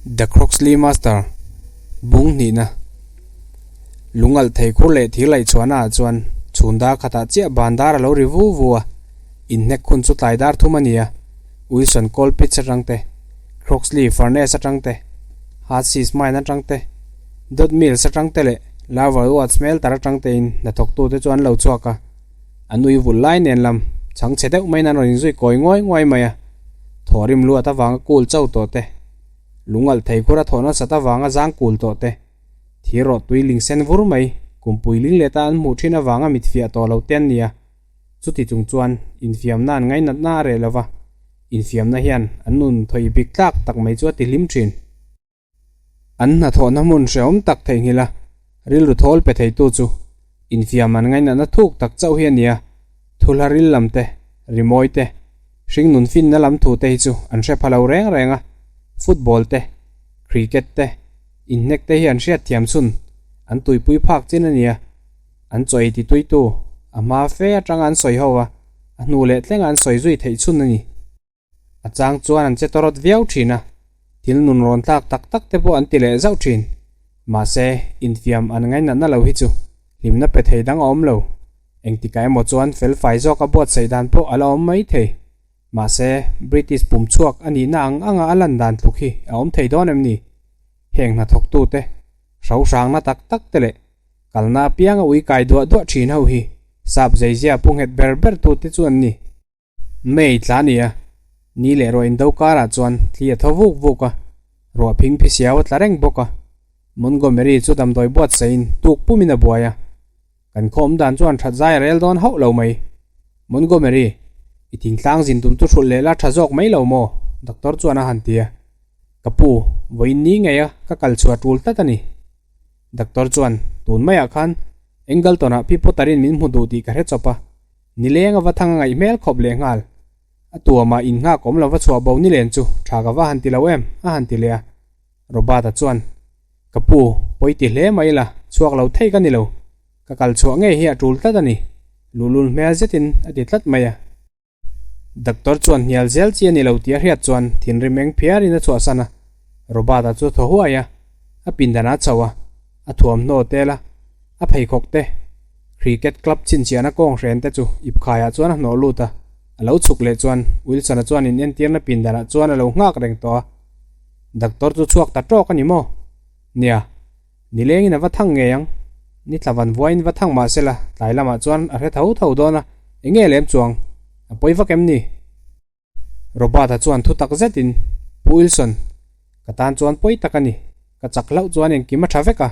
The Croxley Master, Bung hnihna, Lungalh thei khur leh thir laih chhuahna ah chuan chhun dar khatah chiah ban dar a lo ri vu vu a, inhnek hun chu tlai dar thum a ni a, Wilson Coal Pits atang te, Croxley Furnace atang te, Hussey's Mine atang te, Dot Mills atang te leh Larval Ward Smelter atang tein hnathawktute chu an lo chhuak a, an ui vulh lai nen lam chhangchhe deuh maiin an rawn inzui kawi nguai nguai mai a. Thawhrim luat avanga kul cho tawh te, lungalh thei khur a thawh nasat avanga zang kul tawh te, thir rawh tui ling sen vur mai, kumpui ling leta an hmuh thin avanga mit fiah tawh lo te an ni a. Chuti chung chuan infiamna an ngainatna a reh lo va, infiamna hian an nun thawi bik tlak tak mai chu a ti hlim thin. An hnathawhna hmun hrehawm tak theihnghilh a, rilru thawl pe theitu chu infiam an ngainatna thuk tak chauh hi a ni a, thulha ril lam te, rimawi te, hringnun finna lam thu te hi chu an hre pha lo reng reng a, football te, cricket te, inhnek te hi an hriatthiam chhun, an tuipui phak chin a ni a, an chaw ei tituitu, a hma fe atanga an sawi ho a, a hnu leh thlengah an sawi zui theih chhun a ni. A chang chuan an che tawrawt viau thin a, thil nun rawn tlak tak tak te pawh an ti leh zauh thin. Mahse, infiam an ngainatna lo hi chu hlimna pe thei dang a awm lo. Engtikah emaw chuan felfai zawka buatsaih dan pawh a la awm mai thei. Mahse, British pum chhuak a nihna ang anga a lan dan tluk hi a awm thei dawn em ni? Heng hnathawktute, hrohrangna tak tak te leh kalna apianga ui kai duah duah thin ho hi sap zeizia pu nghet ber ber tute chu an ni. May tla a ni a, ni leh ruah indo karah chuan thli a thaw vuk vuk a, ruah phing phi siau a tla reng bawk a. Montgomery chu damdawi buatsaihin tuk pumin a buai a, kan khaw awm dan chuan that zai a rel dawn hauh lo mai. Montgomery, i thingtlang zin tum chu hrulh leh la tha zawk mai lo maw? Doctor chuan a han ti a. Ka pu, vawiin ni ngei a, ka kal chhuah tul tlat a ni. Doctor chuan, tun maiah khan Engleton-ah Pi Potter-in min hmu duh tih ka hre chawp a, Nileng a va thang a ngaih hmel khawp leh nghal. A tuamah in nghak awm lova chhuah bo nilen chu tha ka va han ti lo em? a han ti leh a. Robert-a chuan, Ka pu, pawi ti hle mai la, chhuak lo thei ka ni lo. Ka kal chhuah ngei hi a tul tlat a ni, luhlul hmel zetin a ti tlat mai a. Doctor chuan hnial zel chi a ni lo tih a hriat chuan thinrim eng phiarin a chhuahsan a. Robert-a chu a thaw huai a, a pindan a chho a, a thuamhnaw tel a, a pheikhawk te, Cricket club chhinchhiahna kawng hren te chu ipkhaiah chuan a hnawh lut a, a lo chhuk leh chuan Wilson-a chuan in entirna pindanah chuan a lo nghak reng tawh a. Doctor chu chhuak ta tawk a ni maw? Nia, nilengin a va thang ngei ang. Ni tla van vuaiin va thang mah sela, tlai lamah chuan a hre tho tho dawn a, enge lem chuang? A pawi vak em ni? Robert-a chuan thu tak zetin, Pu Wilson, ka tan chuan pawi tak a ni. Ka chak hlauh chuan engkim a tha vek a.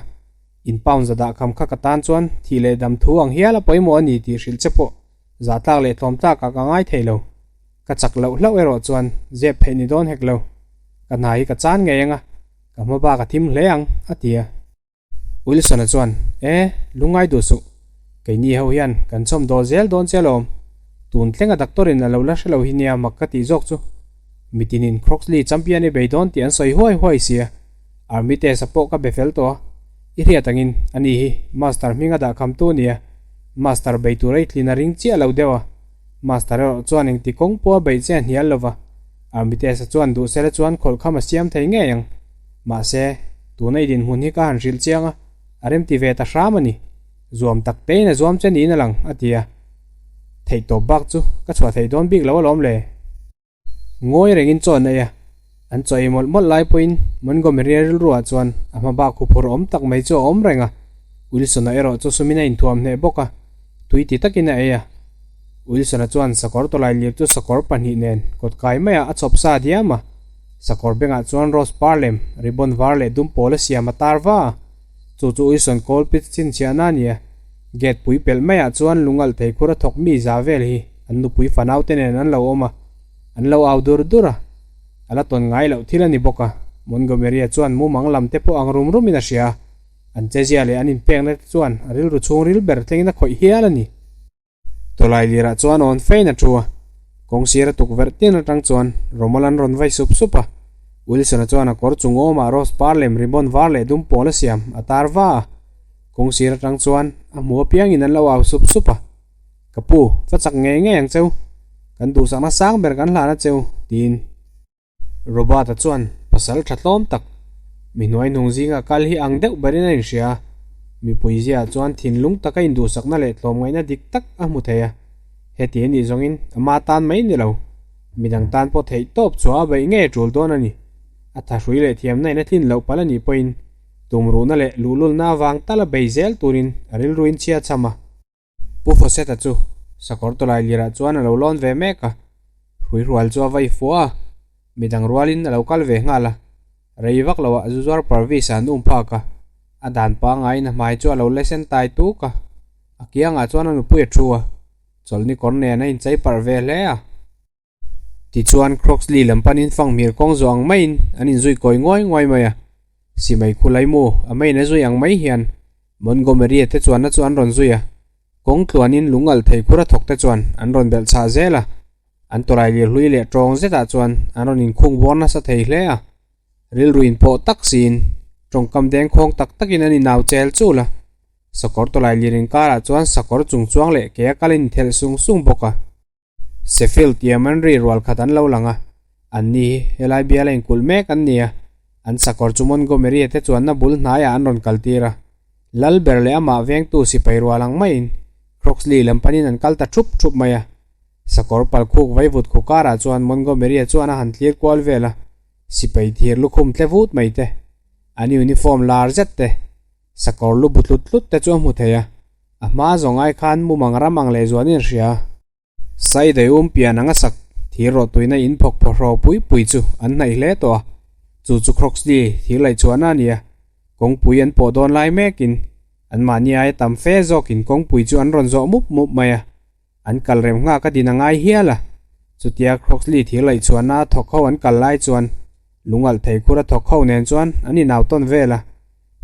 In pound za dah kham kha ka tan chuan thih leh dam thu ang hial a pawimawh a ni tih hrilh che pawh zah tlak leh tlawm tlakah ka ngai thei lo. Ka chak loh hlauh erawh chuan zep theih ni dawn hek lo. Ka hna hi ka chan ngei ang a, ka hma bak a thim hle ang, a ti a. Wilson-a chuan, E, lungngai duh suh. Keini ho hian kan chhawm dawl zel dawn che alawm. Tun thlenga doctor-in a lo la hre lo hi nia mak ka tih zawk chu. Mitinin Croxley champion i bei dawn tih an sawi huai huai sia. Army test-a pawh ka be fel tawh a. I hriat angin, ani hi Master hminga dah khamtu a nia. Master bei tur a i tlin a ring chiah lo deuh a. Master erawh chuan engti kawng pawh a beih che a hnial lo va. Army test-a chuan duhsela chuan khawlhkham a siam thei ngei ang. Mahse, tuna i dinhmun hi ka han hrilh chiang a, a remti ve ta hram a ni. Zuam tak tein a zuam che niin a lang, a ti a. Theih tawp bak chu ka chhuah theih dawn bik lo alawm le. Ngawi rengin chaw an ei a, an chaw ei mawlh mawlh lai pawhin Montgomery-a rilruah chuan a hma bak huphurh awm tak mai chu a awm reng a. Wilson-a erawh chu sumin a inthuam hneh bawk a, tui ti takin a ei a. Wilson-a chuan sakawr tawlai lir chu sakawr pahnih nen kawt kai maiah a chhawp sa diam a. Sakawr bengah chuan rose par lem, ribbon var leh dum pawl a siam a tar va a. Chu chu Wilson kawl pit chhinchhiahna a ni a. Gate pui pelh maiah chuan lungalh thei khur a thawk mi za vel hi an nupui fanau te nen an lo awm a, an lo au dur dur a. A la tawn ngai loh thil a ni bawk a. Montgomery-a chuan mumang lam te pawh ang rum rumin a hria a. An chezia leh an inpekna te chuan a rilru chhungril ber thlengin a khawih hial a ni. Tawlai lirah chuan awn fein a thu a, kawng sira tukverh tin atang chuan rawmawl an rawn vai sup sup a. Wilson-a chuan a kawr chung awmah rose par lem ribbon var leh dum pawl a siam a tar va a. Kawng sir atang chuan a hmu apiangin an lo au sup sup a. Ka pu, va chak ngei ngei ang cheu. Kan duhsakna sang ber kan hlan a cheu, tiin. Robert-a chuan pasal tha tlawm tak, Mi hnuaihnung zinga kal hi ang deuh berin a inhria a, mipui ziaah chuan thinlung taka induhsakna leh tlawmngaihna dik tak a hmu thei a. Heti a nih zawngin ama tan mai ni lo, midang tan pawh theih tawp chhuah a beih ngei a tul dawn a ni. A thahrui leh thiamna in a tlin loh palh a nih pawhin tumruhna leh luhlulna avang tala bei zel turin a rilruin chhia chham a. Pu Fawcett-a chu sakawr tawlai lirah chuan a lo lawn ve mek a, hruihrual chu a vai fua a, midang rualin a lo kal ve nghal a. Rei vak loah zu zuar Parvis-a an um phak a, a dan pangaiin a hmai chu a lo lesen tai tuk a, a kiangah chuan a nupui a thu a, chawlhni kawr nen a inchei parh ve hle a. Tichuan Croxley lam panin fanghmir kawng zawh ang maiin an inzui kawi nguai nguai mai a, Simei khu laimu a maiin a zui ang mai hian Montgomery-a te chuanna chu an rawn zui a, kawng tluanin lung alh thei khur a thawk te chuan an rawn belh chhah zel a, an tawlai lir hlui leh tawng zetah chuan an rawn inkhung bawr nasa thei hle a, rilru inpawh tak siin tawngkam dengkhawng tak takin an inau chel chul a, sakawr tawlai lir inkarah chuan sakawr chung chuang leh ke a kal inthelh sung sung bawk a. Sheffield tia Manri rual khat an lo lang a, anni hi helai biala inkulh mek an ni a, an sakawr chu Montgomery-a te chuanna bul hnaiah an rawn kaltir a. Lal ber leh amah vengtu sipai rual ang maiin Croxley lam panin an kal ta thup thup mai a. Sakawr palkhuk vaivut khu karah chuan Montgomery-a chuan a han thlir kual vel a, sipai thir lukhum tle vut mai te, an uniform lar zet te, sakawr lu bu tlut tlut te chu a hmu thei a, a hma zawng ai khan mumang ram ang leh zuanin a hria. Saidaium pian anga sak thir rawhtuina in phawk phawhraw pui pui chu an hnaih hle tawh a, chu chu Croxley thir laihchhuahna a ni a, kawngpui an pawh dawn lai mekin anmahni aia tam fe zawkin kawngpui chu an rawn zawh mup mup mai a, an kal rem nghak a din a ngai hial a. Chutia Croxley thir laihchhuahna a thawk ho an kal lai chuan lungalh thei khur a thawk ho nen chuan an inau tawn vel a,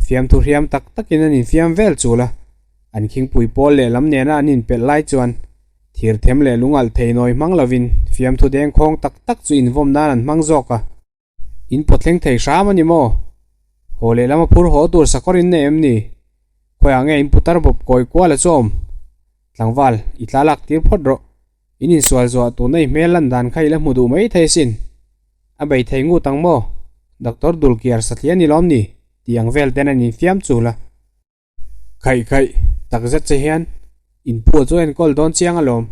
fiamthu hriam tak takin an infiam vel chul a. An khingpui pawl leh lam nena an inpelh lai chuan thir them leh lungalh thei nawi hmang lovin fiamthu dengkhawng tak tak chu invawm nan an hmang zawk a. In pawthleng thei hram a ni maw? Haw leh lama phur haw tur sakawr in nei em ni? Khawiah nge in putar bawp kawi kual a chu awm? Tlangval, i tla lak tir phawt rawh. In insual zuah tuna i hmel lan dan kha i la hmu duh mai thei asin. A bei thei ngut ang maw? Doctor Dulkiar satliah ni lawm ni? Tih ang vel ten an infiam chul a. Khaih khaih, tak zet che hian in pu chu a enkawl dawn chiang alawm.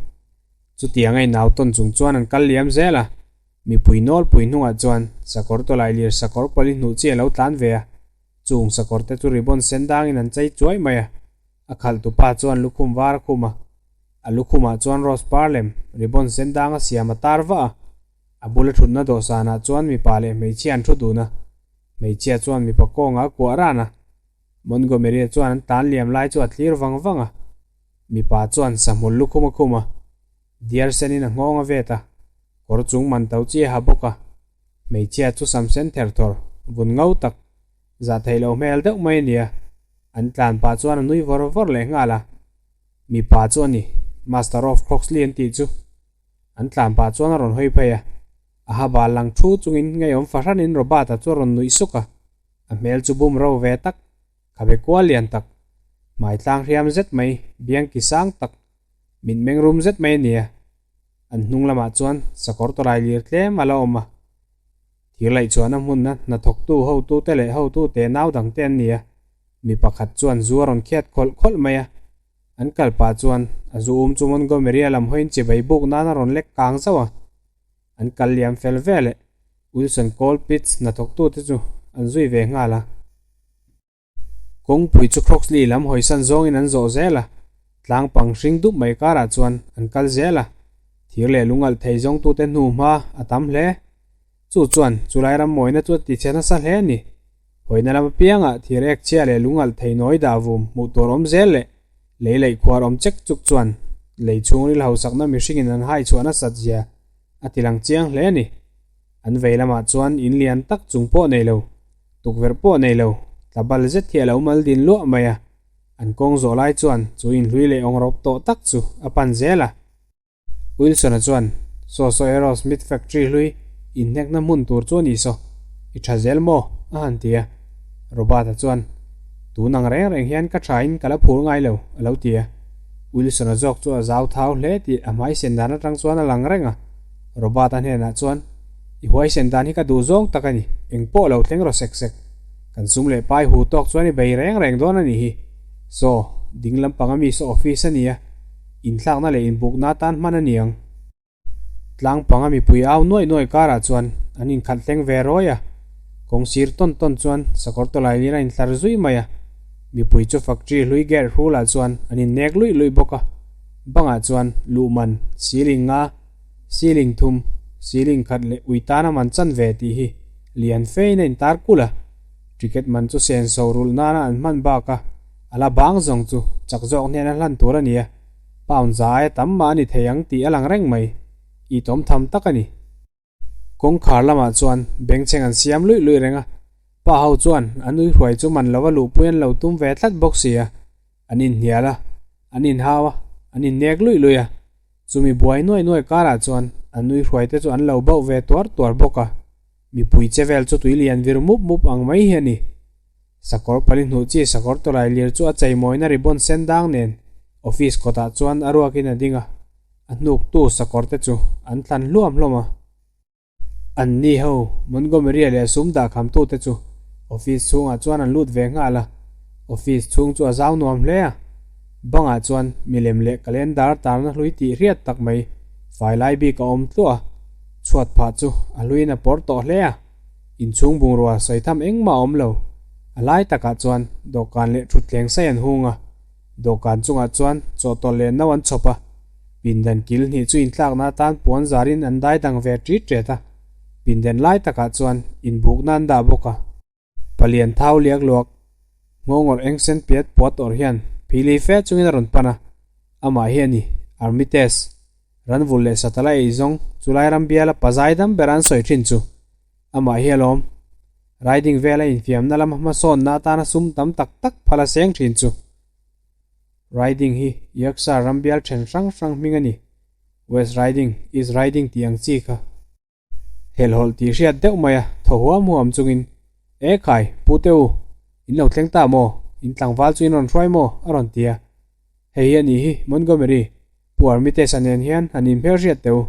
Chutiang a inau tawn chung chuan an kal liam zel a, mipui nawlpui hnungah chuan sakawr tawlai lir sakawr pali hnuh chi a lo tlan ve a, chung sakawr te chu ribbon sen dangin an chei chuai mai a, a khalhtu pa chuan lukhum var a khum a, a lukhumah chuan rose par lem ribbon sen dang a siam a tar vah a, a bula thutna dawhsanah chuan mipa leh hmeichhia an thu dun a, hmeichhia chuan mipa kawnga a kuah ran a. Montgomery-a chuan an tan liam lai chu a thlir vang vang a, mipa chuan sahmul lukhum a khum a, diar senin a nghawng a vet a, kawr chung man to chi a ha bawk a, hmeichhia chu sam sen ther thawr, vun ngo tak, zah theih loh hmel deuh mai a ni a, an tlan pah chuan a nui vawr vawr leh nghal a, mipa chu a ni, Master of Croxley an tih chu. An tlan pah chuan a rawn hawi phei a, a ha bal lang thu chungin ngeiawm fahranin Robert-a chu a rawn nuih suk a. A hmel chu bum ro ve tak, khabe kual lian tak, hmai tlang hriam zet mai, biang ki sang tak, mitmeng rum zet mai a ni a. An hnung lamah chuan sakawr tawlai lir tlem a la awm a. Thir laih chuan a hmunna hnathawktu hotute leh hotute nau dangte an ni a. Mi pakhat chuan zu a rawn khiat khawlh khawlh mai a. An kal pah chuan a zu um chu Montgomery-a lam hawiin chibai buk nan a rawn lek kang zauh a. An kal liam fel vel e. Wilson Coal Pits hnathawktute chu an zui ve nghal a. Kawngpui chu Croxley lam hawisan zawngin an zawh zel a, tlang pang hring dup mai karah chuan an kal zel a. Thir leh lungalh thei zawngtute hnu hma a tam hle. Chu chuan chulai ram mawina chu a tichhe nasa hle a ni. Hawina lam apiangah thir ek chhia leh lungalh thei nawi dah vum hmuh tur awm zel leh lei laih khuar awm chek chuk chuan lei chhungril hausakna mihringin an hai chhuah nasat zia a ti lang chiang hle a ni. An vei lamah chuan in lian tak chung pawh nei lo, tukverh pawh nei lo, tla bal zet hi a lo mal din luah mai a. An kawng zawh lai chuan chu inhlui leh awngrawp tawh tak chu a pan zel a. Wilson-a chuan, Saw saw Aerosmith factory hlui inhnekna hmun tur chu a ni saw, i tha zel maw? a han ti a. Robert-a chuan, Tun ang reng reng hian ka thain ka la phur ngai lo, a lo ti a. Wilson-a zawk chu a zau thau hle tih a hmaisen dan atang chuan a lang reng a. Robert-a hnenah chuan, I huaisen dan hi ka duh zawng tak a ni, eng pawh lo thleng rawh sek sek. Kan sum leh pai hu tawk chuan i bei reng reng dawn a nih hi. Saw, ding lampang ami saw office a nia, inthlakna leh inbukna atan hman a ni ang. Tlang panga mipui au nuaih nuaih karah chuan an inkhalh tleng ve rawi a, kawng sir tawn tawn chuan sakawr tawlai lir a inhlar zui mai a. Mipui chu factory hlui gate hrulah chuan an innek luih luih bawk a, bangah chuan luhman, ceiling nga, ceiling thum, ceiling khat leh ui tana man chan ve tih hi lian fein a intar kulh a, ticket man chu senso rulh nana an hman bak a, a la bang zawng chu chak zawk hnena hlan tur a ni a, pound za aia tam mah a ni thei ang tih a lang reng mai, itawm tham tak a ni. Kawngkhar lamah chuan bengchheng an siam luih luih reng a, pa ho chuan an ui hruai chu man lova luhpui an lo tum ve tlat bawk si a, an inhnial a, an inhau a, an innek luih luih a, chumi buai nuai nuai karah chuan an ui hruai te chu an lo bauh ve tuar tuar bawk a, mipui che vel chu tui lian vir mup mup ang mai hi a ni. Sakawr pali hnuh chi sakawr tawlai lir chu a cheimawina ribbon sen dang nen office kawtah chuan a ruakin a ding a. A hnuktu sakawr te chu an thlan hluam hlawm a. Anni ho Montgomery-a leh sum dahkhamtu te chu office chhungah chuan an lut ve nghal a. Office chhung chu a zau nuam hle a. Bangah chuan milem leh calendar tarna hlui tih hriat tak mai fai lai bik a awm tluah a. Chhuat phah chu a hluiin a pawr tawh hle a. Inchhung bungrua sawi tham engmah a awm lo. A lai takah chuan dawhkan leh thutthleng sai an hung a. Dawhkan chungah chuan chawhtawlh leh no an chhawp a, pindan kil hnih chu intlakna atan puan zarin an dai dang ve ṭit ṭet a, pindan lai takah chuan inbukna an dah bawk a. Palian thau liak luak, nghawngawrh eng sen piat puat awrh hian phili fe chungin a rawn pan a, amah hi a ni, Armitage, ranvul leh satala ei zawng chulai ram biala pazai dam bera an sawi ṭhin chu. Amah hi alawm, riding vela infiamna lama hmasawnna atana sum tam tak tak phal a seng thin chu. Riding hi Yorkshire ram bial then hrang hrang hming a ni, West Riding, East Riding tih ang chi kha. Helhhawlh tih hriat deuh mai a, thaw huam huam chungin, E khai, Pu te u, in lo thleng ta maw? In tlangval chu in rawn hruai maw? a rawn ti a. Hei hi a nih hi, Montgomery, Pu Armitage-a nen hian han inhmelhriat teh u.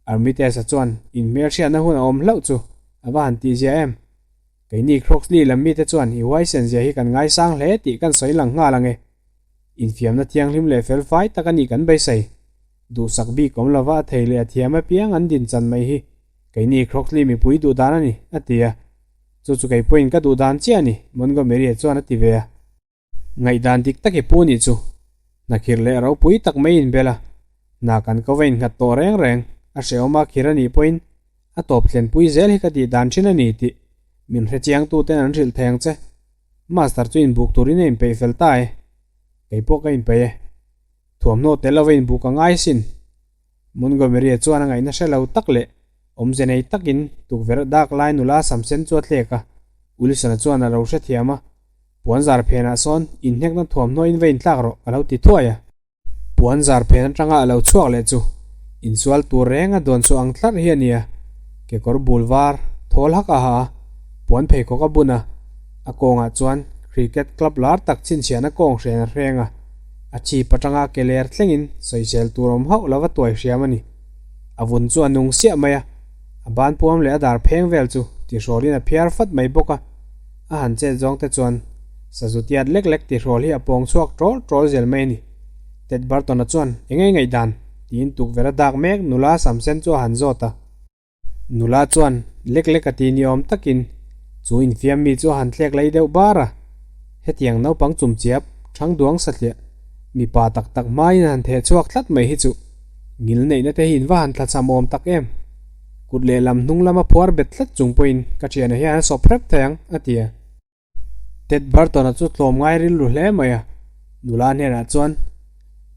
Armitage-a chuan inhmelhriatna hun a awm hlauh chu a va han tihzia em? Keini Croxley lam mite chuan i huaisen zia hi kan ngaisang hle tih kan sawi lang nghal ang e. Infiamna thianghlim leh felfai tak a nih kan beisei. Duhsak bik awm lova a thei leh a thiam apiang an din chan mai hi keini Croxley mipui duh dan a ni, a ti a. Chu chu kei pawhin ka duh dan chiah a ni, Montgomery-a chuan a ti ve a. Ngaihdan dik tak i pu nih chu. Hna khir leh ropui tak mai inbel a, hna kan ko va innghat tawh reng reng, a hrehawm a khir a nih pawhin a tawp thlenpui zel hi ka tih dan thin a ni tih min hrechiang tuten an hrilh thei ang che. Master chu inbuk turin a inpeih fel ta e. Kei pawh ka inpeih e. Thuamhnaw tel lova inbuk a ngai sin. Montgomery-a chuan a ngaihna hre lo tak leh awmze nei takin tukverh dak lai nula samsen chu a thlek a, Wilson-a chuan a lo hrethiam a, Puan zar phenah sawn inhnekna thuamhnaw in va intlak rawh a lo ti thuai a. Puan zar phen atanga a lo chhuak leh chu insual tur reng a dawn chhuah ang tlarh hi a ni a, kekawr bul var thawl hak a ha a, puan pheikhawk a bun a, a kawngah chuan cricket club lar tak chhinchhiahna kawng hren a hreng a, a chhip atanga a ke ler thlengin sawisel tur awm hauh lova tuai hriam a ni. A vun chu a nung siah mai a, a ban puam leh a dar pheng vel chu tihrawlin a phiar fat mai bawk a. A han chet zawng te chuan sazu tiat lek lek tihrawl hi a pawng chhuak ṭawl ṭawl zel mai a ni. Ted Barton-a chuan, Eng ei ngaihdan? tiin tukverh a dak mek nula sam sen chu a han zawt a. Nula chuan lek lek a ti ni awm takin chu infiam mi chu a han thlek lei deuh bar a. Hetiang naupang chumchiap, ṭhang duang satliah, mipa tak tak hmain a han theh chhuak tlat mai hi chuh ngil neihna te hi in va han thlachham awm tak em? Kut lehlam hnung lama phuar bet tlat chung pawhin ka thiana hian a sawp hrep thei ang, a ti a. Ted Barton-a chu tlawm ngai rilru hle mai a, nula hnenah chuan,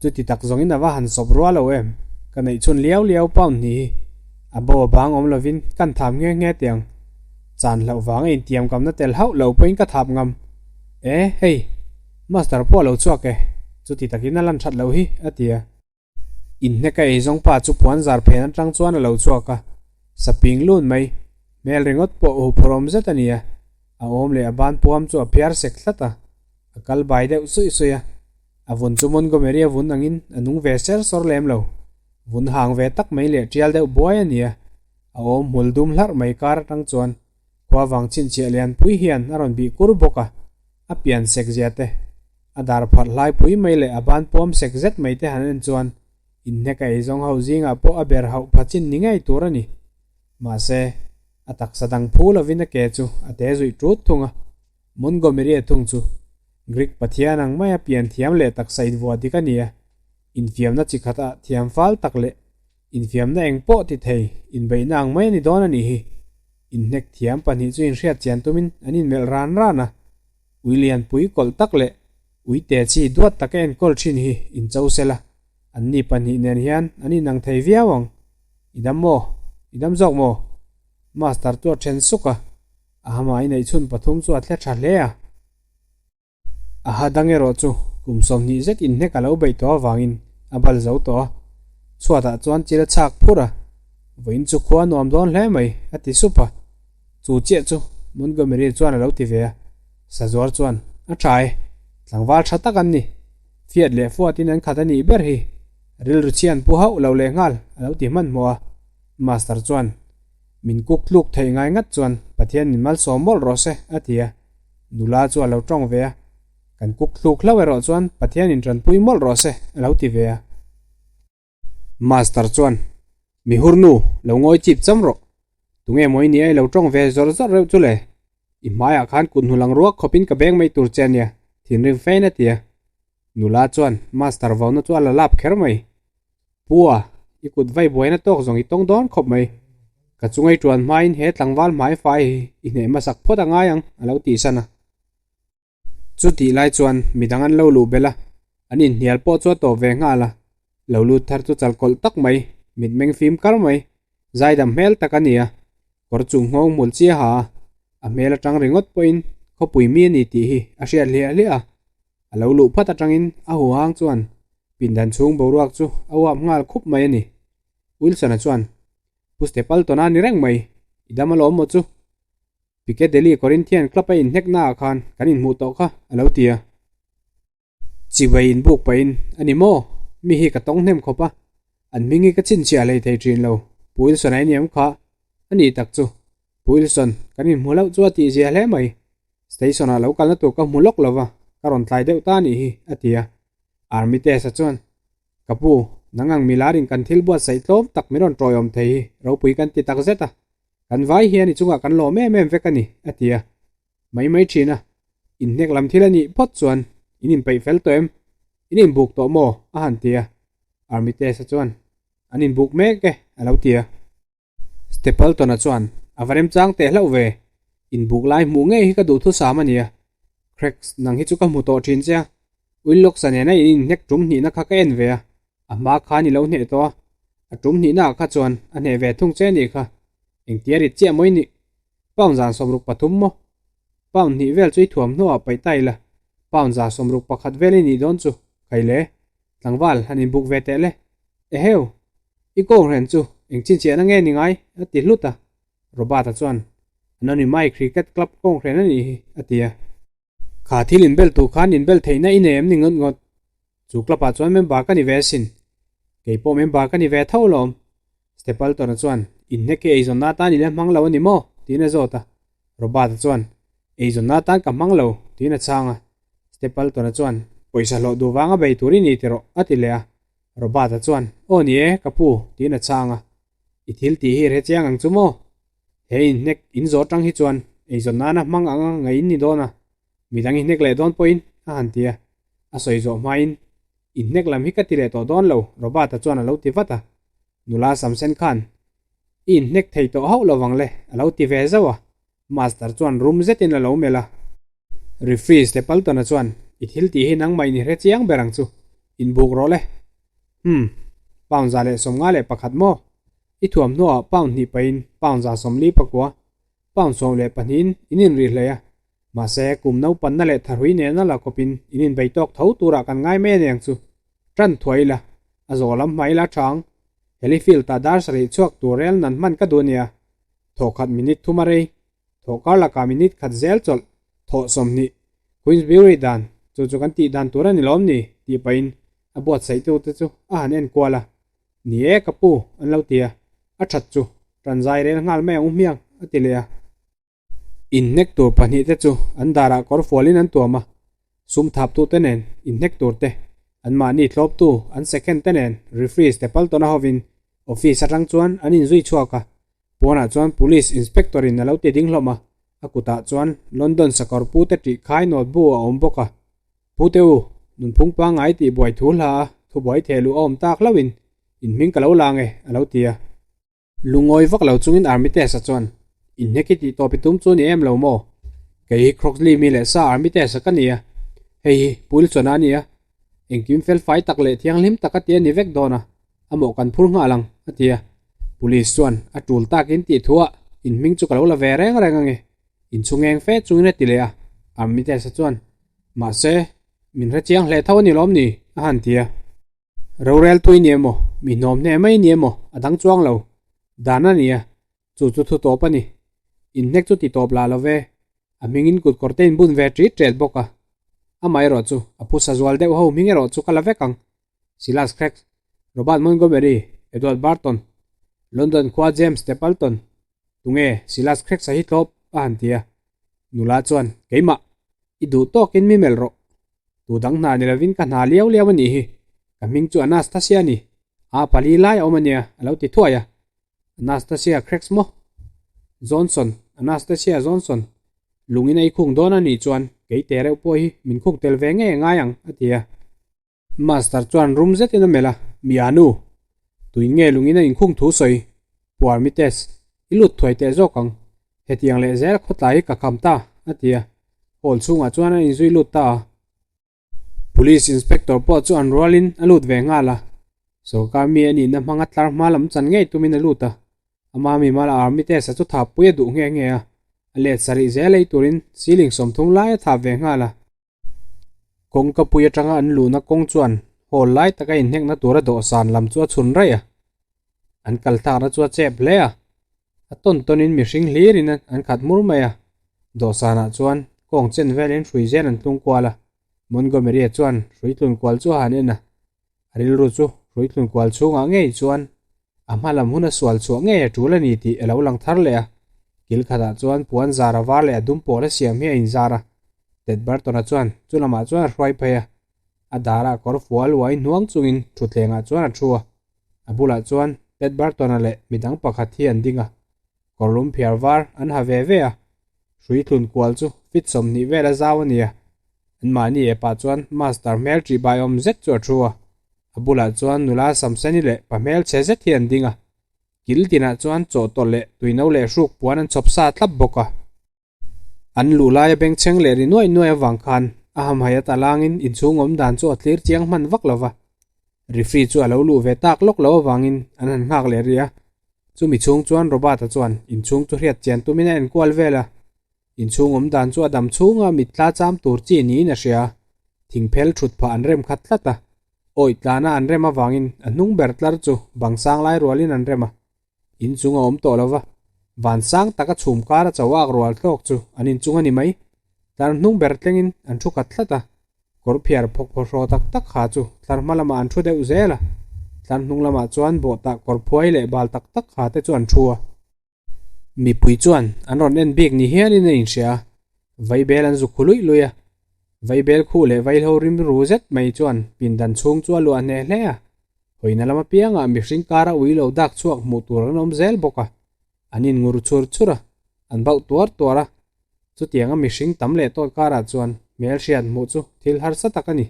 Chuti tak zawngin a va han sawp rual lo em? Ka neih chhun liau liau pound hnih hi a bo a bang awm lovin kan thap nghe nghe teh ang. Chan hlauh vanga intiamkamna tel hauh lo pawhin ka thap ngam. E, hei, Master pawh a lo chhuak e, chuti takin a lan that loh hi, a ti a. Inhneka eizawng pa chu puan zar phen atang chuan a lo chhuak a, saping lun mai, hmel ringawt pawh huphurhawm zet a ni a, a awm leh a ban puam chu a phiar sek tlat a, a kal bai deuh suih suih a, a vun chu Montgomery a vun angin a nung ve ser sawr lem lo, vun hang ve tak mai leh tial deuh buai a ni a, a awm hmul dum hlarh mai kar atang chuan. Khuavang chhinchhiah lianpui hian a rawn bih kur bawk a, a pian sek zia te, a dar pharh hlai pui mai leh a ban puam sek zet mai te han en chuan inhnek a eizawng ho zingah pawh a ber hauh pha chin ni ngei tur a ni. Mahse, a taksa dang phu lovin a ke chu a te zuih ṭut thung a, Montgomery-a thung chu Greek pathian ang maia pian thiam leh taksa invuah dik a ni a, infiamna chi khatah thiam fal tak leh Infiamna eng pawh ti thei, inbeihna ang mai a ni dawn a nih hi. Inhnek thiam pahnih chu inhriat chian tumin an inmelh ran ran a. Ui lianpui kawlh tak leh ui te chi duat taka enkawl thin hi incho sela, anni pahnih nen hian an inang thei viau ang. I dam maw? I dam zawk maw? Master chu a then suk a, a hama inneihchhun pathum chu a thle tha hle a. A ha dang erawh chu kum 20 zet inhnek a lo beih tawh avangin a bal zo tawh a, chhuatah chuan chil a chhak phur a, vawiin chu khua nuam dawn hle mai a ti sup a, chu chiah chu Montgomery chuan a lo ti ve a, Sazuar chuan a tha e, tlangval tha tak an ni, fiat leh fuatin an khat a nih ber hi, rilru chhian pu hauh lo leh nghal a lo ti hmanhmawh a, Master chuan min kuk tluk theih ngai ngat chuan Pathian min malsawm mawlh rawh se a ti a. Nula chu a lo tawng ve a, Kan kuk thluk hlauh erawh chuan Pathianin tanpui mawlh rawh se a lo ti ve a. Master chuan, Mi hurnu, lo ngawi chip cham rawh. Tunge maw i nia i lo tawng ve zawr zawr reuh chu le? I hmaiah khan kut hnu lang ruak khawpin ka beng mai tur che a nia, thinrim fein a ti a. Nula chuan Master vauna chu a la lap kher mai. Pua, i kut vai buaina tawk zawng i tawng dawn khawp mai. Ka chungai tuan hmain he tlangval hmai fai hi i hneh hmasak phawt a ngai ang, a lo tihsan a. Chutih lai chuan midang an lo luh belh a, an inhnial pawh chu a tawp ve nghal a. Lo lut thar chu chalkawlh tak mai, mitmeng fim kar mai, zaidam hmel tak a ni a. Kawr chung nghawng hmul chiah ha a, a hmel atang ringawt pawhin khawpui mi a ni tih hi a hriat hliah hliah a. A lo luh phat atangin a huhang chuan pindan chhung boruak chu a uap nghal khup mai a ni. Wilson-a chuan, Pu Stapleton-a ni reng mai, i dam alawm maw chu? Piccadilly Corinthian Club a inhnek naah khan kan inhmuh tawh kha, a lo ti a. Chibai inbuk pahin, A ni maw? Mi hi ka tawng hnem khawp a, an hming hi ka chhinchhiah hlei thei thin lo, Pu Wilson-a i ni em kha? A nih tak chu, Pu Wilson, kan inhmu hlauh chu a tihzia hle mai. Station-ah lo kalna tur ka hmu lawk lo va, ka rawn tlai deuh ta a nih hi, a ti a. Armitage-a chuan, Ka pu, nang ang milarin kan thil buatsaih tlawm tak min rawn tawiawm thei hi ropui kan ti tak zet a, kan vai hian i chungah kan lawm em em vek a ni, a ti a. Mai mai thin a, inhnek lam thil a nih phawt chuan in inpeih fel tawh em? In inbuk tawh maw? a han ti a. Armitage-a chuan, An inbuk mek e, a lo ti a. Stapleton-a chuan, A va remchang teh hlauh ve. Inbuk lai hmuh ngei hi ka duhthusam a nia. Cracks, nang hi chu ka hmu tawh thin che a. Willox-a nena in inhnek tum hnihna kha ka en ve a, a hma khan i lo hneh tawh a. A tum hnihnaah kha chuan a hneh ve thung che a nih kha. Engtia rit chiah maw i nih? Pound 63 maw? Pound hnih vel chu i thuamhnuah paih ta ila, pound 61 vel i nih dawn chu, khai le. Tlangval, han inbuk ve teh le. Eheu! I kawnghren chu eng chhinchhiahna nge ni ngai? a ti hlut a. Robert-a chuan, Anonymai Cricket Club kawnghren a nih hi, a ti a. Kha thil inbel tur khan inbel theihna i nei em ni ngawt ngawt? Chu club-ah chuan member ka ni ve asin. Kei pawh member ka ni ve tho alawm. Stapleton-a chuan, Inhnek hi eizawnna atan i la hmang lo a ni maw? tiin a zawt a. Robert-a chuan, Eizawnna atan ka hmang lo, tiin a chhang a. Stapleton-a chuan, Pawisa hlawh duh vanga bei tur i ni ti rawh, a ti leh a. Robert-a chuan, Aw ni e, ka pu, tiin a chhang a. I thil tih hi hrechiang ang chu maw? He inhnek in zawh atang hi chuan eizawn nana hmang anga ngaih in ni dawn a, midang inhnek leh dawn pawhin a han ti a. A sawi zawh hmain, Inhnek lam hi ka ti leh tawh dawn lo, Robert-a chuan a lo ti vat a. Nula Samsen khan, I inhnek thei tawh hauh lo vang le, a lo ti ve zauh a. Master chuan rum zetin a lo melh a. Referee Stapleton-a chuan, I thil tih hi nangmah in i hre chiang ber ang chu. Inbuk rawh le. Hmm. Pound 151 maw? I thuamhnuaah pound hnih pahin pound 44, pound 12 in in inrih hlei a. Mahse, kum naupanna leh thahrui nena la kawpin in inbei tawk tho turah kan ngai mai a ni ang chu. Tan thuai ila, a zawh lam hmai ila tha ang. Hellifield-ah dar sarih chhuak tur rel nan hman ka duh a nia. Thawh khat minute thum a rei, thawh kar lakah minute khat zel chawlh, thawh 20, Queensbury dan, chu chu kan tih dan tur a ni lawm ni? tih pahin a buatsaihtute chu a han en kual a. Ni e ka pu, an lo ti a, a that chu, tan zai rel nghal mai ang u hmiang, a ti leh a. Inhnek tur pahnihte chu an darah kawr fualin an tuam a, sum thaptute nen inhnek turte, anmahni tlawptu an second te nen referee Stapleton-a hovin office atang chuan an inzui chhuak a, pawnah chuan police inspector-in a lo ti ding hlawm a, a kutah chuan London sakawr pute tih khai nawt bu a awm bawk a. Pute u, nunphung pangngai tih buai thu hla a thubuai theh luh a awm tak hlauhin in hming ka lo lang e, a lo ti a. Lungawi vak lo chungin Armitage-a chuan, Inhnek i tih tawp i tum chu ni em lo maw? Kei hi Croxley mi leh sa Armitage-a ka ni a, hei hi Puilchona a ni a, engkim felfai tak leh thianghlim tak a ti a ni vek dawn a, a mawh kan phur nghal ang, a ti a. Police chuan, A tul takin tih thuah in hming chu ka lo la ve reng reng ange, inchhungeng fe chungin a ti leh a. Armitage-a chuan, Mahse, min hrechiang hle tho a ni lawm ni? a han ti a. Rorel tui ni emaw, mi hnawm hne mai ni emaw a dang chuang lo. Dan a ni a, chu chu thu tawp a ni. Inhnek chu ti tawp lah lo ve, a hmingin kut kawr te in bun ve ṭit ṭet bawk a. Amaherawh chu, a phusa zual deuh ho hming erawh chu ka la vek ang. Silas Craggs, Robert Montgomery, Edward Barton, London khua James Stapleton, tunge Silas Craggs-a hi tlawp a han ti a. Nula chuan, Keimah, i duh tawkin mi melh rawh. Tu dang hna ni lovin ka hna liau liau a nih hi. Ka hming chu Anastasia a ni. A pali lai a awm a nia, a lo ti thuai a. Anastasia Craggs maw? Johnson, Anastasia Johnson, lungin a i khung dawn a nih chuan kei te reuh pawh hi min khung tel ve ngei a ngai ang, a ti a. Master chuan rum zetin a melh a, Mianu, tuin nge lungin a inkhung thu sawi? Pu Armitage, i lut thuai teh zawk ang. Hetiang leh zel khawtlai hi ka kham ta, a ti a. Hall chhungah chuan a inzui lut ta a. Police Inspector pawh chu an rualin a lut ve nghal a. Sorkar mi a nihna hmanga tlar hma lam chan ngei tumin a lut a. Ama mimal Armitage-a chu thapui a duh nghe nghe a. A let sarih zel ei turin ceiling 30 lai a thap ve nghal a. Kawngkapui atanga an luhna kawng chuan hall lai taka inhnekna tura dawhsan lam chu a chhun raih a, an kal thlakna chu a chep hle a, a tawn tawnin mihring hlirin an khat hmur mai a, dawhsanah chuan kawng chen velin hrui zel an tlung kual a, Montgomery-a chuan hrui tlun kual chu a han en a, a rilru chu hrui tlun kual chhungah ngei chuan a hma lam hun a sual chhuah ngei a tul a ni tih a lo lang thar leh a, kil khatah chuan puan zar a var leh a dum pawl a siam hi a inzar a, Ted Burton-a chuan chu lamah chuan a hruai phei a, a darah kawr fual uai hnuang chungin thutthlengah chuan a thu a, a bulah chuan Ted Burton-a leh midang pakhat hi an ding a, kawrlum phiar var an ha ve ve a, hrui tlun kual chu feet 20 vel a zau a ni a, anmahni epah chuan Master hmel ṭihbaiawm zet chu a thu a, a bulah chuan nula Samseni leh pa hmelchhe zet hi an ding a, kil tinah chuan chawhtawlh leh tuino leh hruk puan an chhawp sa thlap bawk a. An luh laia bengchheng leh ri nuaih nuaih avang khan a hamhaih a talangin inchhung awm dan chu a tlir chiang hman vak lo va. Referee chu a lo luh ve tak lawk lo avangin an han nghak leh rih a. Chumi chhung chuan Robert-a chuan inchhung chu hriat chian tumin a enkual vel a. Inchhung awm dan chu a dam chhunga mittla cham tur chi niin a hria. Thingphel thut phah an rem khat tlat a. Awih tlana an rem avangin a hnung ber tlar chu bang sang lai rualin an rem a. Inchung a awm tawh lo va, van sang taka chhum kara cho ak rual thlawk chu an inchung a ni mai. Tlar hnung ber tlengin an thu khat tlat a, kawr phiar phawk phaw hraw tak tak ha chu tlar hma lamah an thu deuh zel a, tlar hnung lamah chuan bawhtah kawr phuai leh bal tak tak ha te chu an thu a. Mipui chuan an rawn en bik ni hialin a inhria a, vaibel an zuk khu luih luih a. Vaibel khuh leh vaihlo rim ru zet mai chuan pindan chhung chu a luah hneh hle a, Hawina lam apiangah mihring kara ui lo dak chhuak hmuh tur an awm zel bawk a, an inngur chhur chhur a, an bauh tuar tuar a. Chutianga mihring tam leh tawt karah chuan hmelhriat hmuh chu thil harsa tak a ni.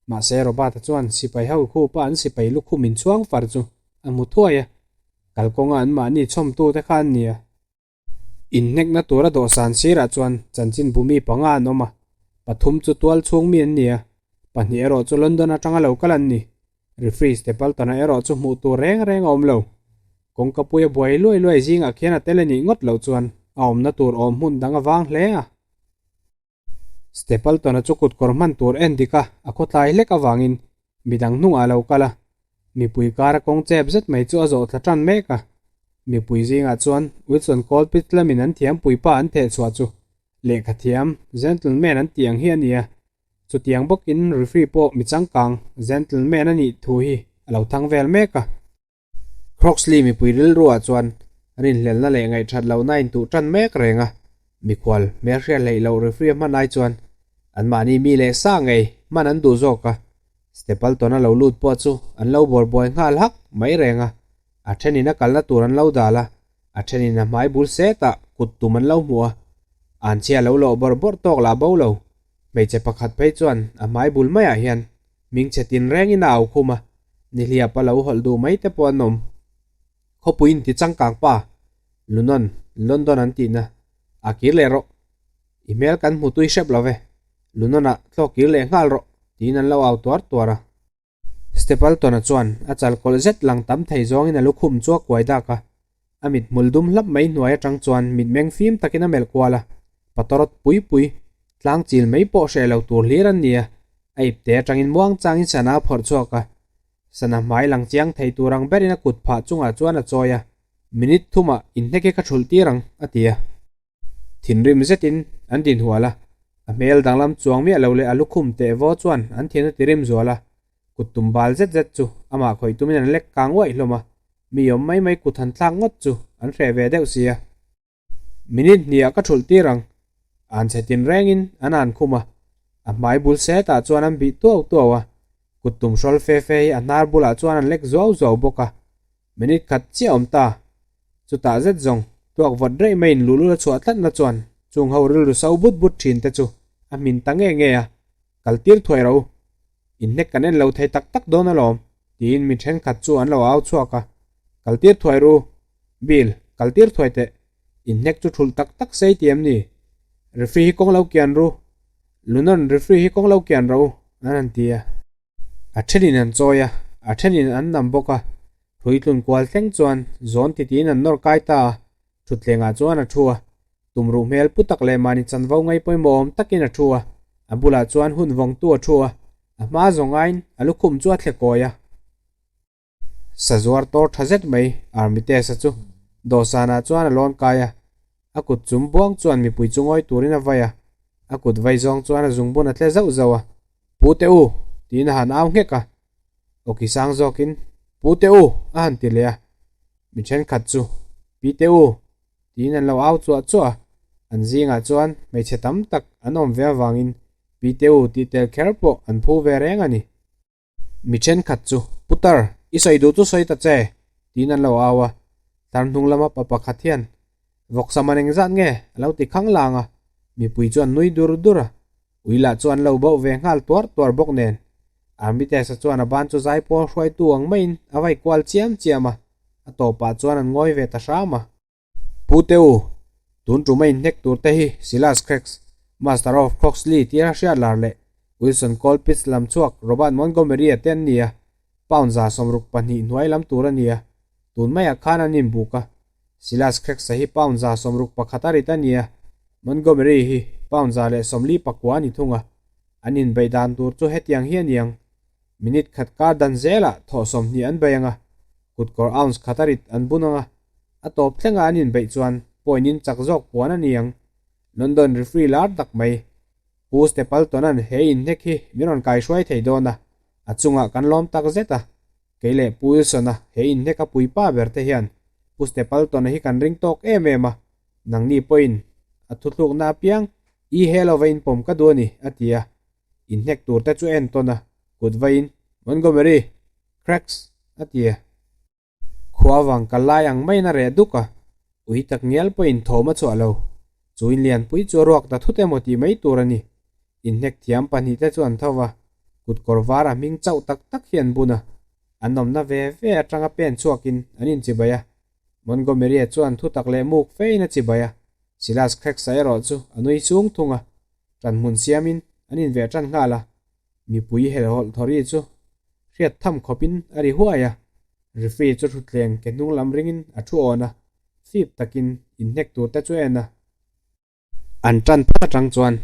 Mahse Robert-a chuan sipai ho khupa an sipai lukhum inchhuang far chu a hmu thuai a, kalkawnga anmahni chhawmtute kha an ni a. Inhnekna tura dawhsan sirah chuan chanchin bu mi panga an awm a, pathum chu tual chhung mi an ni a, pahnih erawh chu London atanga lo kal an ni. Referee Stapleton-a erawh chu hmuh tur reng reng a awm lo. Kawngka puia buai luai luai zingah khian a tel a nih ngawt loh chuan a awmna tur awm hmun dang a vang hle a. Stapleton-a chu kutkawr hman tur en dik a, a khawtlai hlek avangin midang hnungah a lo kal a. Mipui kara kawng chep zet mai chu a zawh thla tan mek a. Mipui zingah chuan Wilson Colpitts lamin an thiampui pa an theh chhuah chu lehkha thiam, gentleman an tih ang hi a ni a. Chutiang bawkin referee pawh mi changkang, gentleman a nih thu hi a lo thang vel mek a. Croxley mipui rilruah chuan rinhlelna leh ngaihthat lohna a intuh tan mek reng a. Mikhual hmelhriat hleih loh referee a hman ai chuan anmahni mi leh sa ngei hman an duh zawk a, Stapleton a lo lut pawh chu an lo bawr buai nghal hak mai reng a, a thenin a kalna tur an lo dal a, a thenin a hmai bul setah kut tum an lo hmu a, anchhia lo lawh bawrh bawrh tawk lah bo lo. Hmeichhe pakhat phei chuan a hmai bul maiah hian hmingchhe tinrengin a au khum a, nihliap a lo hawlh duh mai te pawh an awm. Khawpui inti changkang pa, Lunon, London an tihna, a kir leh rawh. I hmel kan hmu tui hrep lo ve, Lunon-ah thlawk kir leh nghal rawh, tiin an lo au tuar tuar a. Stapleton-a chuan a chal kawlh zet lang tam thei zawngin a lukhum chu a kuai dak a, a mit hmul dum hlap mai hnuai atang chuan mitmeng fim takin a melh kual a, patawrawt pui pui, tlang chil mai pawh hreh lo tur hlir an ni a, a ipte atangin muang changin sana a phawrh chhuak a, Sana hmai lang chiang thei tur ang berin a kut phah chungah chuan a chawi a, Minute thumah inhnek hi ka thulh tir ang, a ti a. Thinrim zetin an dinhual a, a hmel danglam chuang miah lo leh a lukhum teh vaw chuan an thian a tirim zual a, kut tum bal zet zet chu amah khawih tumin an lek kang uaih hlawm a, mi awm mai mai kut han thlak ngawt chu an hreh ve deuh si a. Minute hniah ka thulh tir ang. An chhe tin rengin an an khum a, a hmai bul setah chuan an bih tuau tuau a, kut tum hrawl fe fe hi a hnar bulah chuan an lek zuau zuau bawk a, minute khat chiah awm ta. Chutah zet zawng, tuak vawt reih maiin luhlul a chhuah tlatna chuan chung ho rilru so but but thin te chu a hmin ta nge nge a, kal tir thuai rawh u, inhnek kan en lo thei tak tak dawn alawm, tiin mi thenkhat chu an lo au chhuak a, kal tir thuai ru, Bill, kal tir thuai teh. Inhnek chu thulh tak tak sei ti em ni? Referee hi kawng lo kian ru. Lunon, referee hi kawng lo kian rawh u, an han ti a. A thenin an chawi a, a thenin an nam bawk a. Hrui tlun kual thleng chuan zawn titiin an nawr kai ta a, thutthlengah chuan a thu a. Tumruh hmel pu tak leh mahni chanvo ngai pawimawh awm takin a thu a, a bulah chuan hun vawngtu a thu a, a hma zawng aiin a lukhum chu a thle kawi a. Sazuar tawr tha zet mai Armitage-a chu dawhsanah chuan a lawn kai a, a kut chum buang chuan mipui chu ngawi turin a vai a, a kut vai zawng chuan a zungbun a tle zauh zauh a, Pu te u! tiin a han au nghek a, awki sang zawkin Pu te u! a han ti leh a, mi thenkhat chu Pi te u! tiin an lo au chuah chuah a, an zingah chuan hmeichhe tam tak an awm ve avangin Pi te u tih tel kher pawh an phu ve reng a ni. Mi thenkhat chu, Putar, i sawi duh chu sawi ta che, tiin an lo au a. Tlar hnung lama pa pakhat hian, Vawksa man engzat nge? a lo ti khang lang a. Mipui chu an nui dur dur a. Ui lah chu an lo bauh ve nghal tuar tuar bawk nen. Armitage-a chuan a ban chu zaipawl hruaitu ang maiin a vai kual chiam chiam a, a tawpah chuan an ngawi ve ta hram a. Pu te u, tun tum a inhnek tur te hi Silas Craggs, Master of Croxley tia hriat lar leh Wilson Colpitts lam chhuak Robert Montgomery-a te an ni a, pound 62 hnuai lam tur a ni a, tun maiah khan an inbuk a. Silas Craggs-a hi pound 61 a rit a ni a, Montgomery hi pound 149 a ni thung a. An inbeih dan tur chu hetiang hi a ni ang. Minute khat kar dan zelah thawh 20 an bei ang a, kutkawr ounce khat a rit an bun ang a, A tawp thlenga an inbeih chuan point in chak zawk puan a ni ang. London referee lar tak mai Pu Stapleton-a'n he inhnek hi min rawn kaihruai thei dawn a, a chungah kan lawm tak zet a. Kei leh Pu Wilson-a he inhnek a puipa ber te hian Pu Stapleton-a hi kan ring tawk em em a, nangni pawhin a thuthlukna apiang i he lova inpawm ka duh a ni, a ti a. Inhnek tur te chu a entawn a, kut vaiin, Montgomery! Cracks! a ti a. Khua vang kal lai ang maiin a reh duk a, ui tak ngial pawhin thawm a chhuah lo. Chu in lianpui chu a ruak ta thut emaw tih mai tur a ni. Inhnek thiam pahnihte chu an tho va, kutkawr var a hming chauh tak tak hi an bun a. An awmna ve ve atanga pen chhuakin an inchibai a. Montgomery-a chuan thutak leh muk fein a chibai a, Silas Craggs-a erawh chu a nui sung thung a. Ṭanhmun siamin an inveh ṭan nghal a. Mipui helhawlh thawri chu hriat tham khawpin a ri huai a, referee chu thutthleng ke hnung lam ringin a thu awn a, fip takin inhnek tur te chu a en a. An tan phawt atang chuan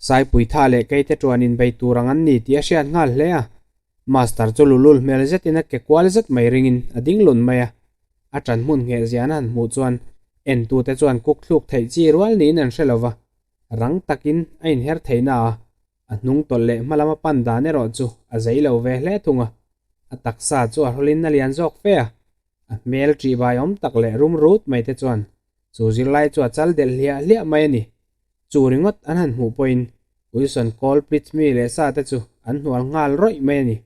Saipui tha leh keite chuan inbei tur ang an ni tih a hriat nghal hle a, Master chu lulul hmel zetin a ke kual zet mai ringin a ding lun mai a, a tan hmun ngheh zian a han hmuh chuan entute chuan kuk thluk theih chi rual niin an hre lo va, rang takin a inher theihna a. A hnung tawlh leh hma lama pan dan erawh chu a zei lo ve hle thung a, a taksa chu a hrawlin a lian zawk fe a, a hmel ṭihbai awm tak leh rum rut mai te chuan chu zirlai chu a chal delh hliah hliah mai a ni. Chu ringawt an han hmuh pawhin Wilson Colpitts mi leh sa te chu an hnual nghal rawih mai a ni.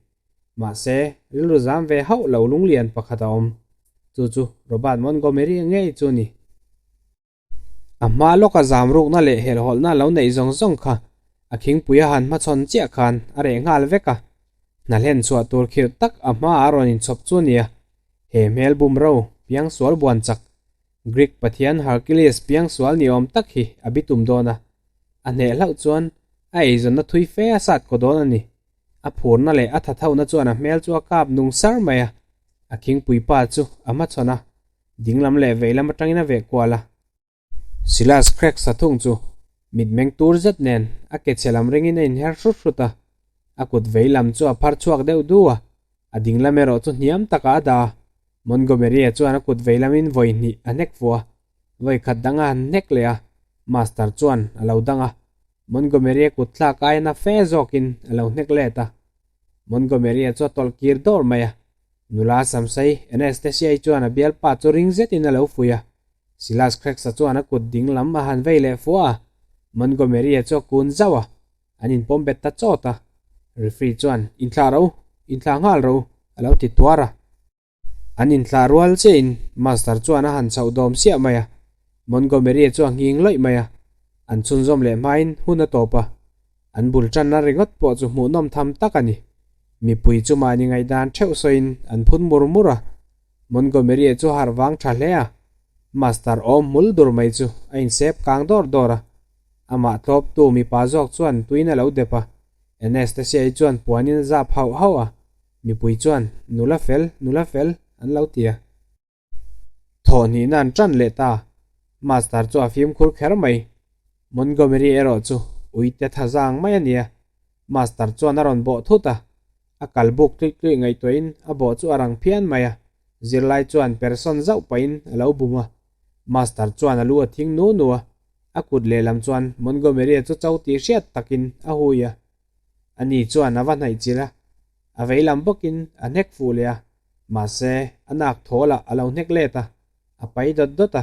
Mahse, rilru zam ve hauh lo lunglian pakhat a awm. Chu chu Robert Montgomery ngei chu a ni. A hma lawka zam rukna leh helhhawlhna lo neih zawng zawng kha a khingpui a han hmachhawn chiah khan a reh nghal vek a. Hna hlen chhuah tur khirh tak a hmaah a rawn inchhawp chu a nia. He hmel bum ro, piangsual buan chak, Greek pathian Hercules piangsual ni awm tak hi a bitum dawn a. A hneh hlauh chuan a eizawnna thui fe a sat kaw dawn a ni. A phurna leh a thathona chuan a hmel chu a kap nung sar mai a. A khingpui pa chu a hmachhawn a. Dinglam leh veilam atangin a veh kual a. Silas crack sa thung chu mitmeng tur zet nen a ke chhe lam ringin a inher hrut hrut a. A kut veilam chu a phar chhuak deuh du a, a dinglam erawh chu hniam takah a dah a. Montgomery-a chuan a kut veilamin vawi hnih a hnek fuh a, vawi khat dang a han hnek leh a, Master chuan a lo dang a. Montgomery-a kut thlak aia na fe zawkin a lo hnek let a. Montgomery-a chu a tawlh kir dawr mai a. Nula Samsei, Anastasia-i chuan a bialpa chu ring zetin a lo fuih a. Silas Craggs-a chuan a kut ding lam a han vei leh fua a, Montgomery-a chu a kun zauh a, an inpawm bet ta chawt a. Referee chuan, Inthlah ro, inthlah nghal ro, a lo ti tuar a. An inthlah rual chiahin Master chuan a han chhoh dawm siah mai a, Montgomery-a chu a nghing lawih mai a. An chhunzawm leh hmain hun a tawp a, An bul tanna ringawt pawh chu hmuhnawm tham tak a ni. Mipui chu mahni ngaihdan theuh sawiin an phun mur mur a. Montgomery-a chu harh vang tha hle a. Master awm hmul dur mai chu a insep kang dawr dawr a. Amah tlawptu mipa zawk chuan tuin a lo dep a. Anastasia-i chuan puanin a zap hauh hauh a. Mipui chuan, Nula fel, nula fel, an lo ti a. Thawhhnihna an tan leh ta. Master chu a fimkhur kher mai. Montgomery erawh chu uite tha zang mai a nia. Master chuan a rawn bawh thut a. A kal buk tluih tluih ngaihtuahin a bawh chu a rang phian mai a. Zirlai chuan persawn zauh pahin a lo bum a. Master chuan a lu a thing nu nu a. A kut lehlam chuan Montgomery-a chu cho tih hriat takin a hui a. Ani chuan a va hnaih chilh a. A veilam bawkin a hnek fuh leh a. Mahse, a nak thawlah a lo hnek let a, a pai dawt dawt a.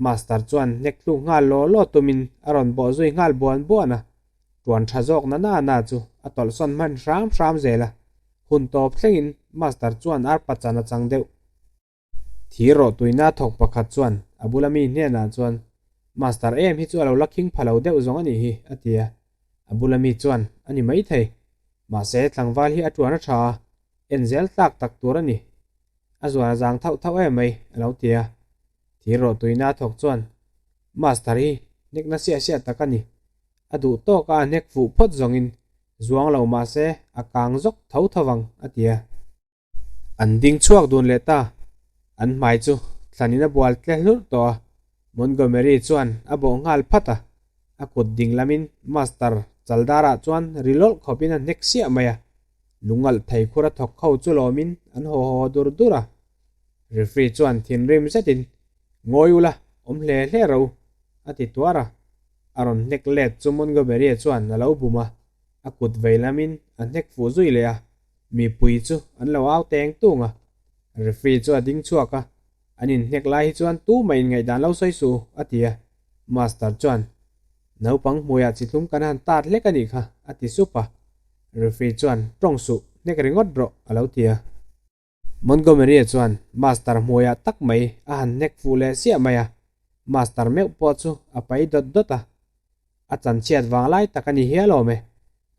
Master chuan hnek tluk nghal law law tumin a rawn bawh zui nghal buan buan a. Tuan tha zawk na na na chu a tawlhsawn hman hram hram zel a. Hun tawp thlengin Master chuan arpa chan a chang deuh. Thir rawh tuina thawk pakhat chuan a bula mi hnenah chuan, Master em hi chu a lo la khing pha lo deuh zawng a nih hi, a ti a. A bula mi chuan, A ni maithei. Mahse, tlangval hi a tuan a tha a, en zel tlak tak tur a ni. A zuan a zang thauh thauh em mai, a lo ti a. Thir rawh tuina thawk chuan, Master hi hnek na siah siah tak a ni. A duh tawk a a hnek fuh phawt zawngin zuang lo mahse a kang zawk tho tho vang, a ti a. An ding chhuak dun leh ta. An hmai chu thlanin a bual tle hlurh tawh a. Montgomery chuan a bawh nghal phat a. A kut ding lamin Master Chaldarah chuan ri lawlh khawpin a hnek siah mai a. Lungalh thei khur a thawk ho chu lawmin an haw haw dur dur a. Referee chuan thinrim zetin, Ngawi ula, awm hle hle ro, a ti tuar a. A rawn hnek let chu Montgomery-a chuan a lo bum a. A kut vei lamin a hnek fuh zui leh a. Mipui chu an lo au teng tung a, referee chu a ding chhuak a, an inhnek lai hi chuan tu mah inngaihdan lo sawi suh u, a ti a. Master chuan, Naupang hmuiah chi tlum kan han tat hlek a nih kha, a ti sup a. Referee chuan, Tawng suh, hnek ringawt rawh, a lo ti a. Montgomery-a chuan Master hmuiah tak mai a han hnek fuh leh siah mai a, Master meuh pawh chu a pai dawt dawt a. A chanchhiat vang lai tak a ni hial awm e.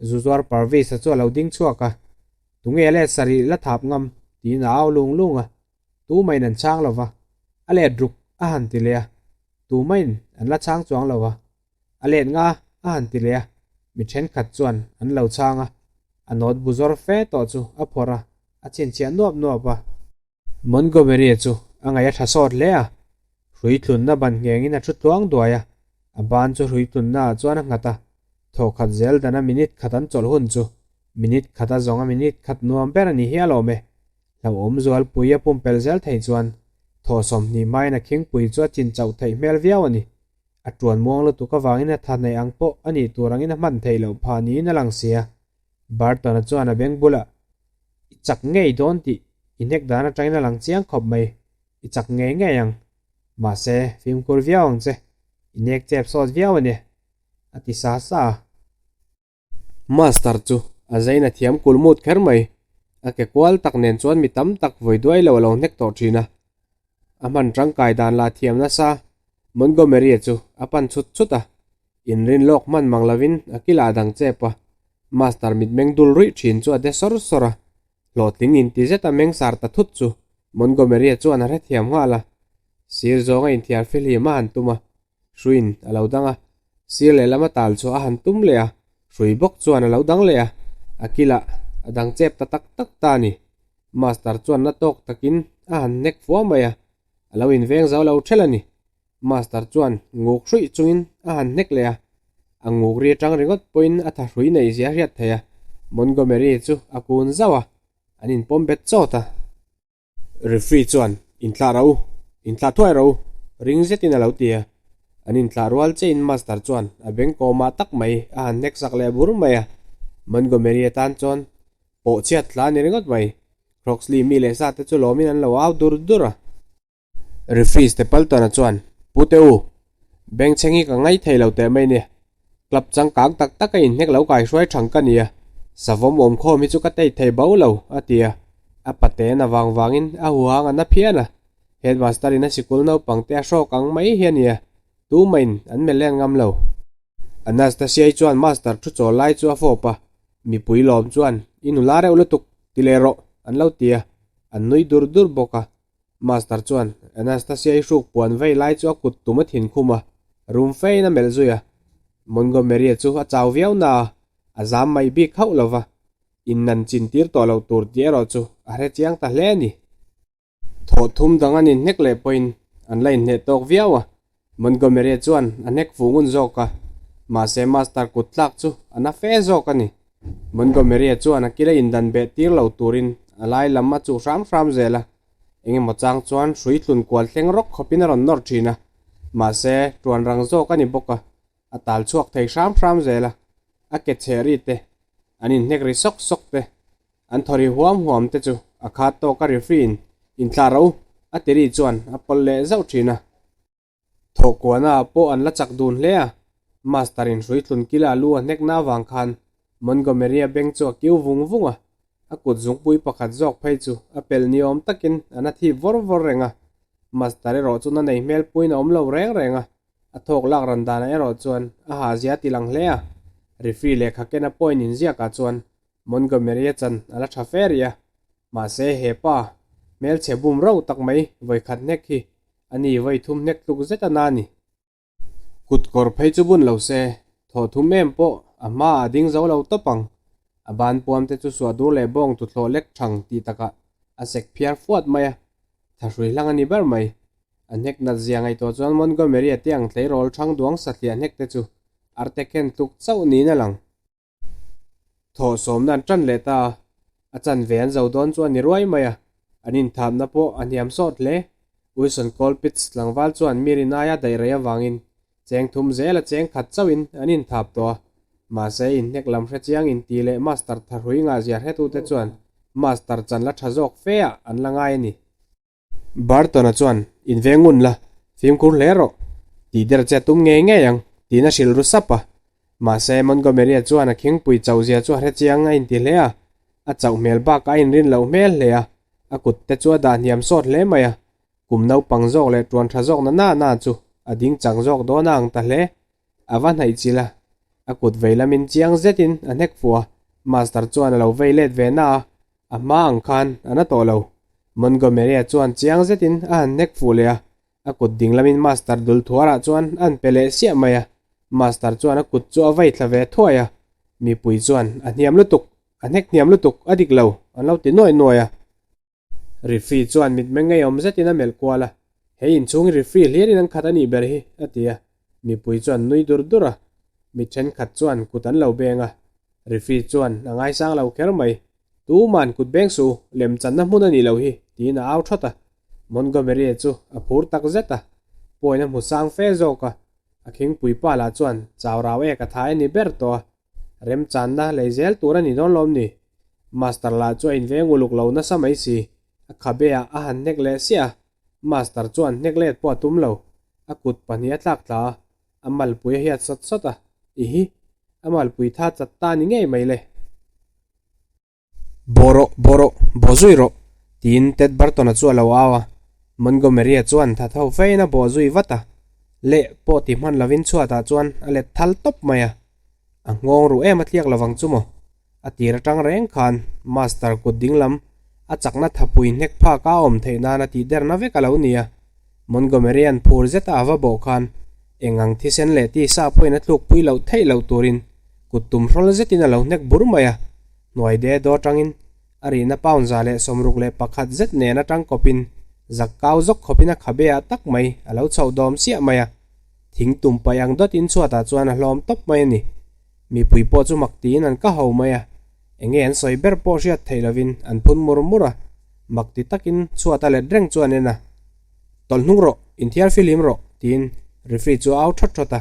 Zuzuar Parvis-a chu a lo ding chhuak a, Tunge let sarih la thap ngam? tiin a au lung lung a. Tumain an chhang lo va, a let ruk a han ti leh a. Tumain an la chhang chuang lo va, a let nga a han ti leh a. Mi thenkhat chuan an lo chhang a, a nawt bu zawr fe tawh chu a phawrh a, a chhinchhiah nuap nuap a. Montgomery-a chu a ngaih a tha sawt hle a, hrui tlunna ban nghengin a thu tluang duai a, a ban chu hrui tlunnaah chuan a nghat a, thawkhat zel dana minute khat an chawlh hun chu minute khat a zawng a minute khat nuam ber a ni hial awm e. Hlauhawm zualpui a pumpelh zel thei chuan thaw 20 hmain a khingpui chu a chin chauh theih hmel viau a ni. A tuan muang lutuk avangin a tha hnaih ang pawh a nih tur angin a hman theih loh phah niin a lang si a. Barton-a chuan a beng bulah, I chak ngei dawn tih i hnek dan atangin a lang chiang khawp mai, i chak ngei ngei ang. Mahse, fimkhur viau ang che, i nek chep sawt viau a nia. a ti sa sa a. Master chu a zain a thiam kul mut kher mai. A ke kual tak nen chuan mi tam tak vawi duai lo a lo hnek tawh thin a. A hman tangkai dan lah thiam nasa Montgomery-a chu a pan chhut chhut a. Inrin lawk hman mang lovin a kilah a dang chep a. Master mitmeng dul ruih thin chu a de sawr sawr a. Hlawhtling inti zeta meng sar ta thut chu Montgomery-a chuan a hrethiam nghal a. Sir zawnga inthiar fihlim a han tum a. Hruiin a lo dang a, sir lehlam a tal chhuah a han tum leh a, hrui bawk chuan a lo dang leh a, a kilah a dang chep ta tak tak ta a ni. Master chuan na tawk takin a han hnek fua mai a, a lo inveng zo lo ṭhelh a ni. Master chuan nguk hruih chungin a han hnek leh a, a nguk ri aṭang ringawt pawhin a tha hrui neih zia a hriat theih a, Montgomery chu a kun zauh a, an inpawm bet chawt a. Referee chuan, Inthlah ro u, inthlah thuai ro u, ring zetin a lo ti a. An inthlah rual chiahin Master chuan a beng kawmah tak mai a han hnek sak leh bur mai a. Montgomery atan chuan pawh chhiat tla a ni ringawt mai. Croxley mi leh sa te chu lawmin an lo au dur dur a. Referee Stapleton-a chuan, Pu te u, bengchheng hi ka ngaih thei lo teh mai nia. Club changkang tak taka inhnek lo kaihruai thang ka nia, savawm awmkhawm hi chu ka tei thei bo lo, a ti a. A paten a vang vangin a huhang a na phian a. Headmaster-in a sikul naupangte a hrawk ang mai hi a nia, tumahin an melh en ngam lo. Anastasia-i chuan master thu chawl lai chu a fawp a, mipui lawm chuan, I nula reuh lutuk, ti leh rawh, an lo ti a, an nui dur dur bawk a. Master chuan Anastasia-i hruk puan vei lai chu a kut tum a thin khum a, rum fein a melh zui a. Montgomery-a chu a chau viau na a, a zam mai bik hauh lo va, innan chin tir tawh loh tur tih erawh chu a hre chiang ta hle a ni. Thawh thum dang an inhnek leh pawhin an la inhneh tawk viau a, Montgomery-a chuan a hnek fuh ngun zawk a, mahse Master kut tlak chu a na fe zawk a ni. Montgomery-a chuan a kila indan beh tir lo turin a lai lam a chuh hram hram zel a, engemaw chang chuan hrui tlun kual thleng rawk khawpin a rawn nawr thin a, mahse tuan rang zawk a ni bawk a, a tal chhuak thei hram hram zel a, a ke chhe ri te, an inhnek ri sawk sawk te, an thaw ri huam huam te chu a khat tawk a referee in inthlah ro a ti ri chuan a pawlh leh zauh thin a. Thawhkuana ah pawh an la chak dun hle a, Master in hrui tlun kila a lu a hnek na avang khan Montgomery a beng chu a kiu vung vung a, a kut zungpui pakhat zawk phei chu a pelh ni awm takin a na thip vawr vawr reng a, Master erawh chu na nei hmel puiin a awm lo reng reng a, a thawk lak ran danah erawh chuan a hah zia a ti lang hle a, referee lehkha ken a point inziakah chuan Montgomery a chan a la tha fe rih a, mahse he pa hmelchhe bum rauh tak mai vawikhat hnek hi a ni vawi thum hnek tluk zet a na a ni. Kut kawr phei chu bun lo se, thawh thum em pawh a hmaah a ding zo lo tawp ang. A ban puam te chu suah dur leh bawng tuthlawh lek thang tih takah a sek phiar fuat mai a, thahrui hlang a ni ber mai. A hnek nat zia ngaihtuah chuan Montgomery a te ang tleirawl thang duang satliah hnek te chu arte khen tluk chauh niin a lang. Thawh sawmna an tan leh ta a, a chanve an zo dawn chu a ni ruai mai a, an inthapna pawh a hniam sawt hle. Wilson Colpitts tlangval chuan mi rinaia daih rei avangin cheng thum zel a cheng khat chauhin an inthap tawh a, mahse inhnek lam hre chiang inti leh Master thahrui ngahzia hretute chuan Master chan la tha zawk fe ah an la ngai a ni. Barton-a chuan, Inveng ngun la, fimkhur hle rawh. Tih der che a tum ngei ngei ang, tiin a hrilh ru sap a. Mahse, Montgomery-a chuan a khingpui chauhzia chu a hre chiang a inti hle a. A chauh hmel bakah a inrin loh hmel hle a, a kut te chu a dah hniam sawt hle mai a. Kum naupang zawk leh tuan tha zawk na na na chu a ding chang zawk dawn a ang ta hle. A va hnaih chilh a, a kut vei lamin chiang zetin a hnek fuh a, Master chuan a lo vei let ve na a, a hma ang khan a na tawh lo. Montgomery-a chuan chiang zetin a han hnek fuh leh a, a kut ding lamin Master dul thuarah chuan a han pe leh siah mai a, Master chuan a kut chu a vei thla ve thuai a, mipui chuan a hniam lutuk, a hnek hniam lutuk, a dik lo, an lo ti nuai nuai a. Referee chuan mitmeng ngeiawm zetin a melh kual a, Hei inchhung hi referee hlirin an khat a nih ber hi, a ti a. Mipui chuan nui dur dur a, mi thenkhat chuan kut an lo beng a. Referee chuan a ngaisang lo kher mai, Tuman kut beng suh u, lemchanna hmun a nih loh hi, tiin a au thawt a. Montgomery-a chu a phur tak zet a, point a hmu sang fe zawk a. A khingpui pa lah chuan chau rau ek a thai a ni ber tawh a, Remchanna lei zel tur a ni dawn lawm ni? Master lah chu a inveng uluk lo nasa mai si. A khabe ah a han hnek leh siah a, Master chuan hnek let pawh a tum lo. A kut pahnih a tlak tla a, a malpui a hiat sawt sawt a. Ihi, a malpui tha chat ta ni ngei mai le. Bawh rawh, bawh rawh, bawh zui rawh, tiin Ted Burton-a chu a lo au a. Montgomery-a chuan tha tho fein a bawh zui vat a. Leh pawh ti hman lovin chhuatah chuan a let thal tawp mai a. A nghawng ruh em a tliak lovang chu maw? A tir atang reng khan Master kut dinglam a chakna thapui hnek phak a awm theih nan a tih derna vek a lo ni a. Montgomery-a'n phur zeta a va bawh khan eng ang thisen leh tisa pawhin a tlukpui loh theih loh turin kut tum hrawl zetin a lo hnek bur mai a. Hnuai de daw tangin a rihna pound 161 zet nen atang kawpin zak kau zawk khawpin a khabe ah tak mai a lo chhoh dawm siah mai a. Thing tum paih ang dawtin chhuatah chuan a hlawm tawp mai a ni. Mipui pawh chu mak tiin an ka ho mai a, enge an sawi ber pawh hriat theih lovin an phun mur mur a, mak ti takin chhuat a let reng chu an en a. Tawlh hnung rawh, inthiar fihlim rawh, tiin referee chu a au thawt thawt a.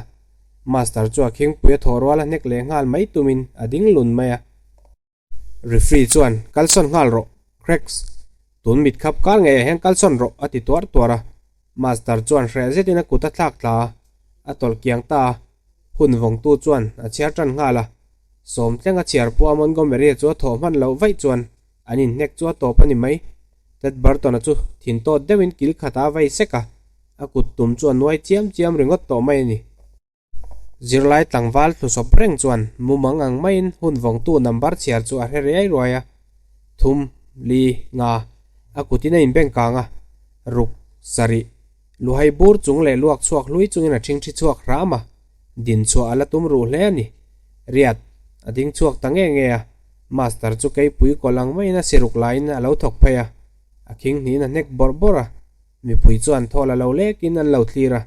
Master chu a khingpui a thawh rual a hnek leh nghal mai tumin a ding lun mai a. Referee chuan, Kalsawn nghal rawh, Cracks. Tun mit khap kar ngeiah hian kalsawn rawh, a ti tuar tuar a. Master chuan hreh zetin a kut a thlak tla a, a tawlh kiang ta a. Hun vawngtu chuan a chhiar tan nghal a. Sawmtlenga chhiar pawha Montgomery-a chu a thawh hman loh vaih chuan an inhnek chu a tawp a ni mai. Ted Burton-a chu thin tawt deuhin kil khatah a vei sek a, a kut tum chu a nuai chiam chiam ringawt tawh mai a ni. Zirlai tlangval thlusawp reng chuan mumang ang maiin hun vawngtu number chhiar chu a hre riai ruai a, Thum, li, nga, a kutin a inbeng kang a, ruk, sarih, luhai bur chung leh luak chhuak hlui chungin a ṭhingṭhi chhuak hram a, din chhuah a la tum ruh hle a ni. Riat, a ding chhuak ta nge nge a, Master chu keipui kaw lang maiin a siruk laiin a lo thawk phei a, a khing hnihin a hnek bawrh bawrh a, mipui chuan thawl a lo lekin an lo thlir a.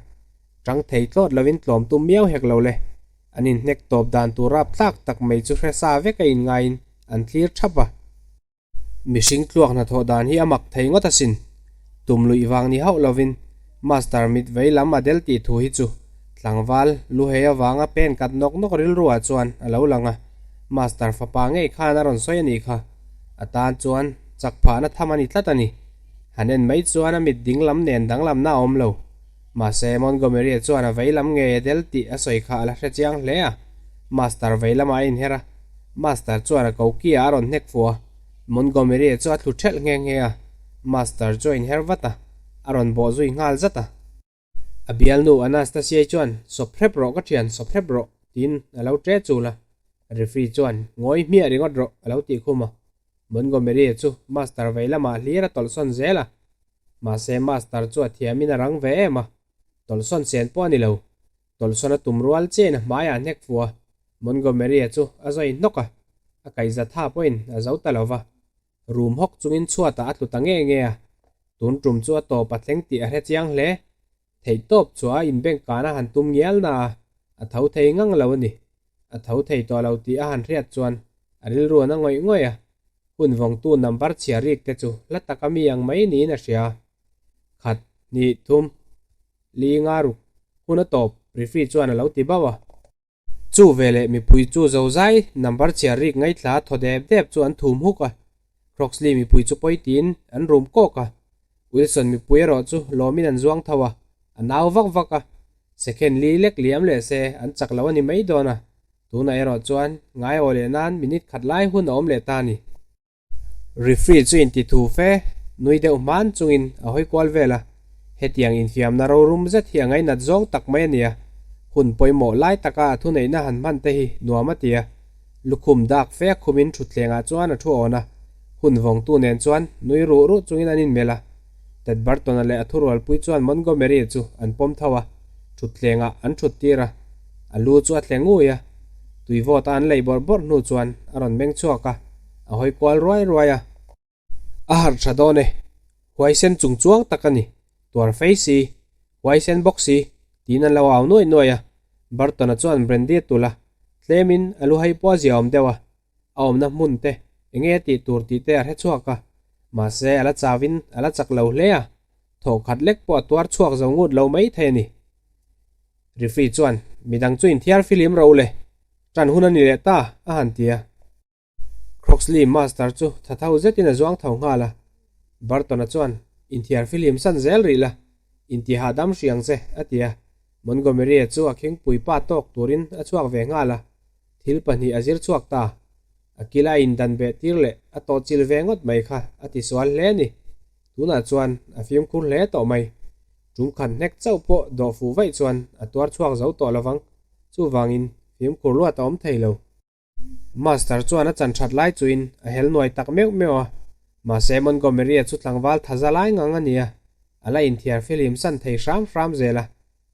Tang thei tlawt lovin tlawm tum miau hek lo le. An inhnek tawp dan tur rap tlak tak mai chu hre sa vek a inngaiin an thlir thap a. Mihring tluak hnathawh dan hi a mak thei ngawt asin. Tum luih vang ni hauh lovin Master mit vei lam a del tih thu hi chu tlangval luhei avanga pen kat nawk nawk rilruah chuan a lo lang a. Master fapa ngei khan a rawn sawi a nih kha. A tan chuan chak phahna tham a ni tlat a ni. Han en mai chuan a mit dinglam nen danglamna a awm lo. Mahse, Montgomery-a chuan a vei lam ngei a del tih a sawi kha a la hre chiang hle a. Master vei lamah a inher a, Master chuan a koki-ah a rawn hnek fuh a. Montgomery-a chu a thlu ṭhelh nghe nghe a, Master chu a inher vat a, a rawn bawh zui nghal zat a. A bialnu Anastasia-i chuan, Sawp hrep rawh ka ṭhian, sawp hrep rawh, tiin a lo ṭe chul a. Referee chuan, Ngawi hmiah ringawt rawh, a lo tih khum a. Montgomery-a chu Master vei lamah hlir a tawlhsawn zel a. Mahse Master chu a thiamin a rang ve em a, tawlhsawn sen pawh a ni lo. Tawlhsawn a tum rual chiahin a hmaiah a hnek fuh a, Montgomery-a chu a zawi hnawk a, a kaihza tha pawhin a zo ta lo va. Rum hawk chungin chhuatah a tlu ta nge nge a, tun tum chu a tawp a thleng tih a hre chiang hle. Theihtawp chhuah a inbeng kana han tum ngial na a, a tho thei ngang lo a ni. A tho thei tawh lo tih a han hriat chuan a rilru an a ngawih ngawih a, hun vawngtu number chhia rik te chu hla taka mi ang mai niin a hria. Khat, hnih, thum, li nga ruk, hun a tawp, referee chuan a lo ti bauh a. Chu veleh mipui chu zozai number chhiar rik ngaithla thaw dep dep chu an thum huk a, Croxley mipui chu pawi tiin an rum kawk a, Wilson mipui erawh chu lawmin an zuang tho a, a nau vak vak a, second li lek liam leh se an chak lo a ni mai dawn a, tunah erawh chuan ngai aw leh nan minute khat lai hun a awm leh ta a ni. Referee chu inti thu fe, nui deuh hman chungin a hawi kual vel a, hetiang infiamna rorum zet hi a ngainat zawng tak mai a nia, hun pawimawh lai taka a thuneihna han hman te hi nuam a ti a, lukhum dak fe a khumin thutthlengah chuan a thu awn a, hun vawngtu nen chuan nui ruh ruh chungin an inmelh a, Ted Burton-a leh a thurualpui chuan Montgomery chu an pawm tho a, thutthlengah an thut tir a, a lu chu a thle ngui a, tui vawta an leih bawrh bawrh hnu chuan a rawn meng chhuak a, a hawi kual ruai ruai a. A harh tha dawn e, huaisen chung chuang tak a ni, tuar fei si, huaisen bawk si, tiin an lo au nuai nuai a, Burton-a chuan brandy a tulh a, tlemin a lu hai pawh a ziaawm deuh a, a awmna hmun te enge a tih tur tih te a hre chhuak a, mahse a la chauin a la chak lo hle a, thawh khat lek pawh a tuar chhuak zo ngut lo mai thei a ni. Referee chuan, Midang chu inthiar filim ro le, ṭan hun a ni leh ta, a han ti a. Croxley Master chu tha tho zetin a zuang tho nghal a, Burton-a chuan, Inthiar filim san zel rih la, inti hahdam hri ang che, a ti a. Montgomery-a chu a khingpui pa tawk turin a chhuak ve nghal a, thil pahnih a zir chhuak ta. A kila a indan beh tir leh a tawhchilh ve ngawt mai kha a tisual hle a ni. Tunah chuan a fimkhur hle tawh mai. Tum khat hnek chauh pawh dawh fuh vaih chuan a tuar chhuak zo tawh lovang. Chuvangin fimkhur luat a awm thei lo. Master chuan a chan that lai chuin a hel nuai tak meuh meuh a, mahse Montgomery-a chu tlangval thaza lai ngang a ni a, a la inthiar fihlim san thei hram hram zel a,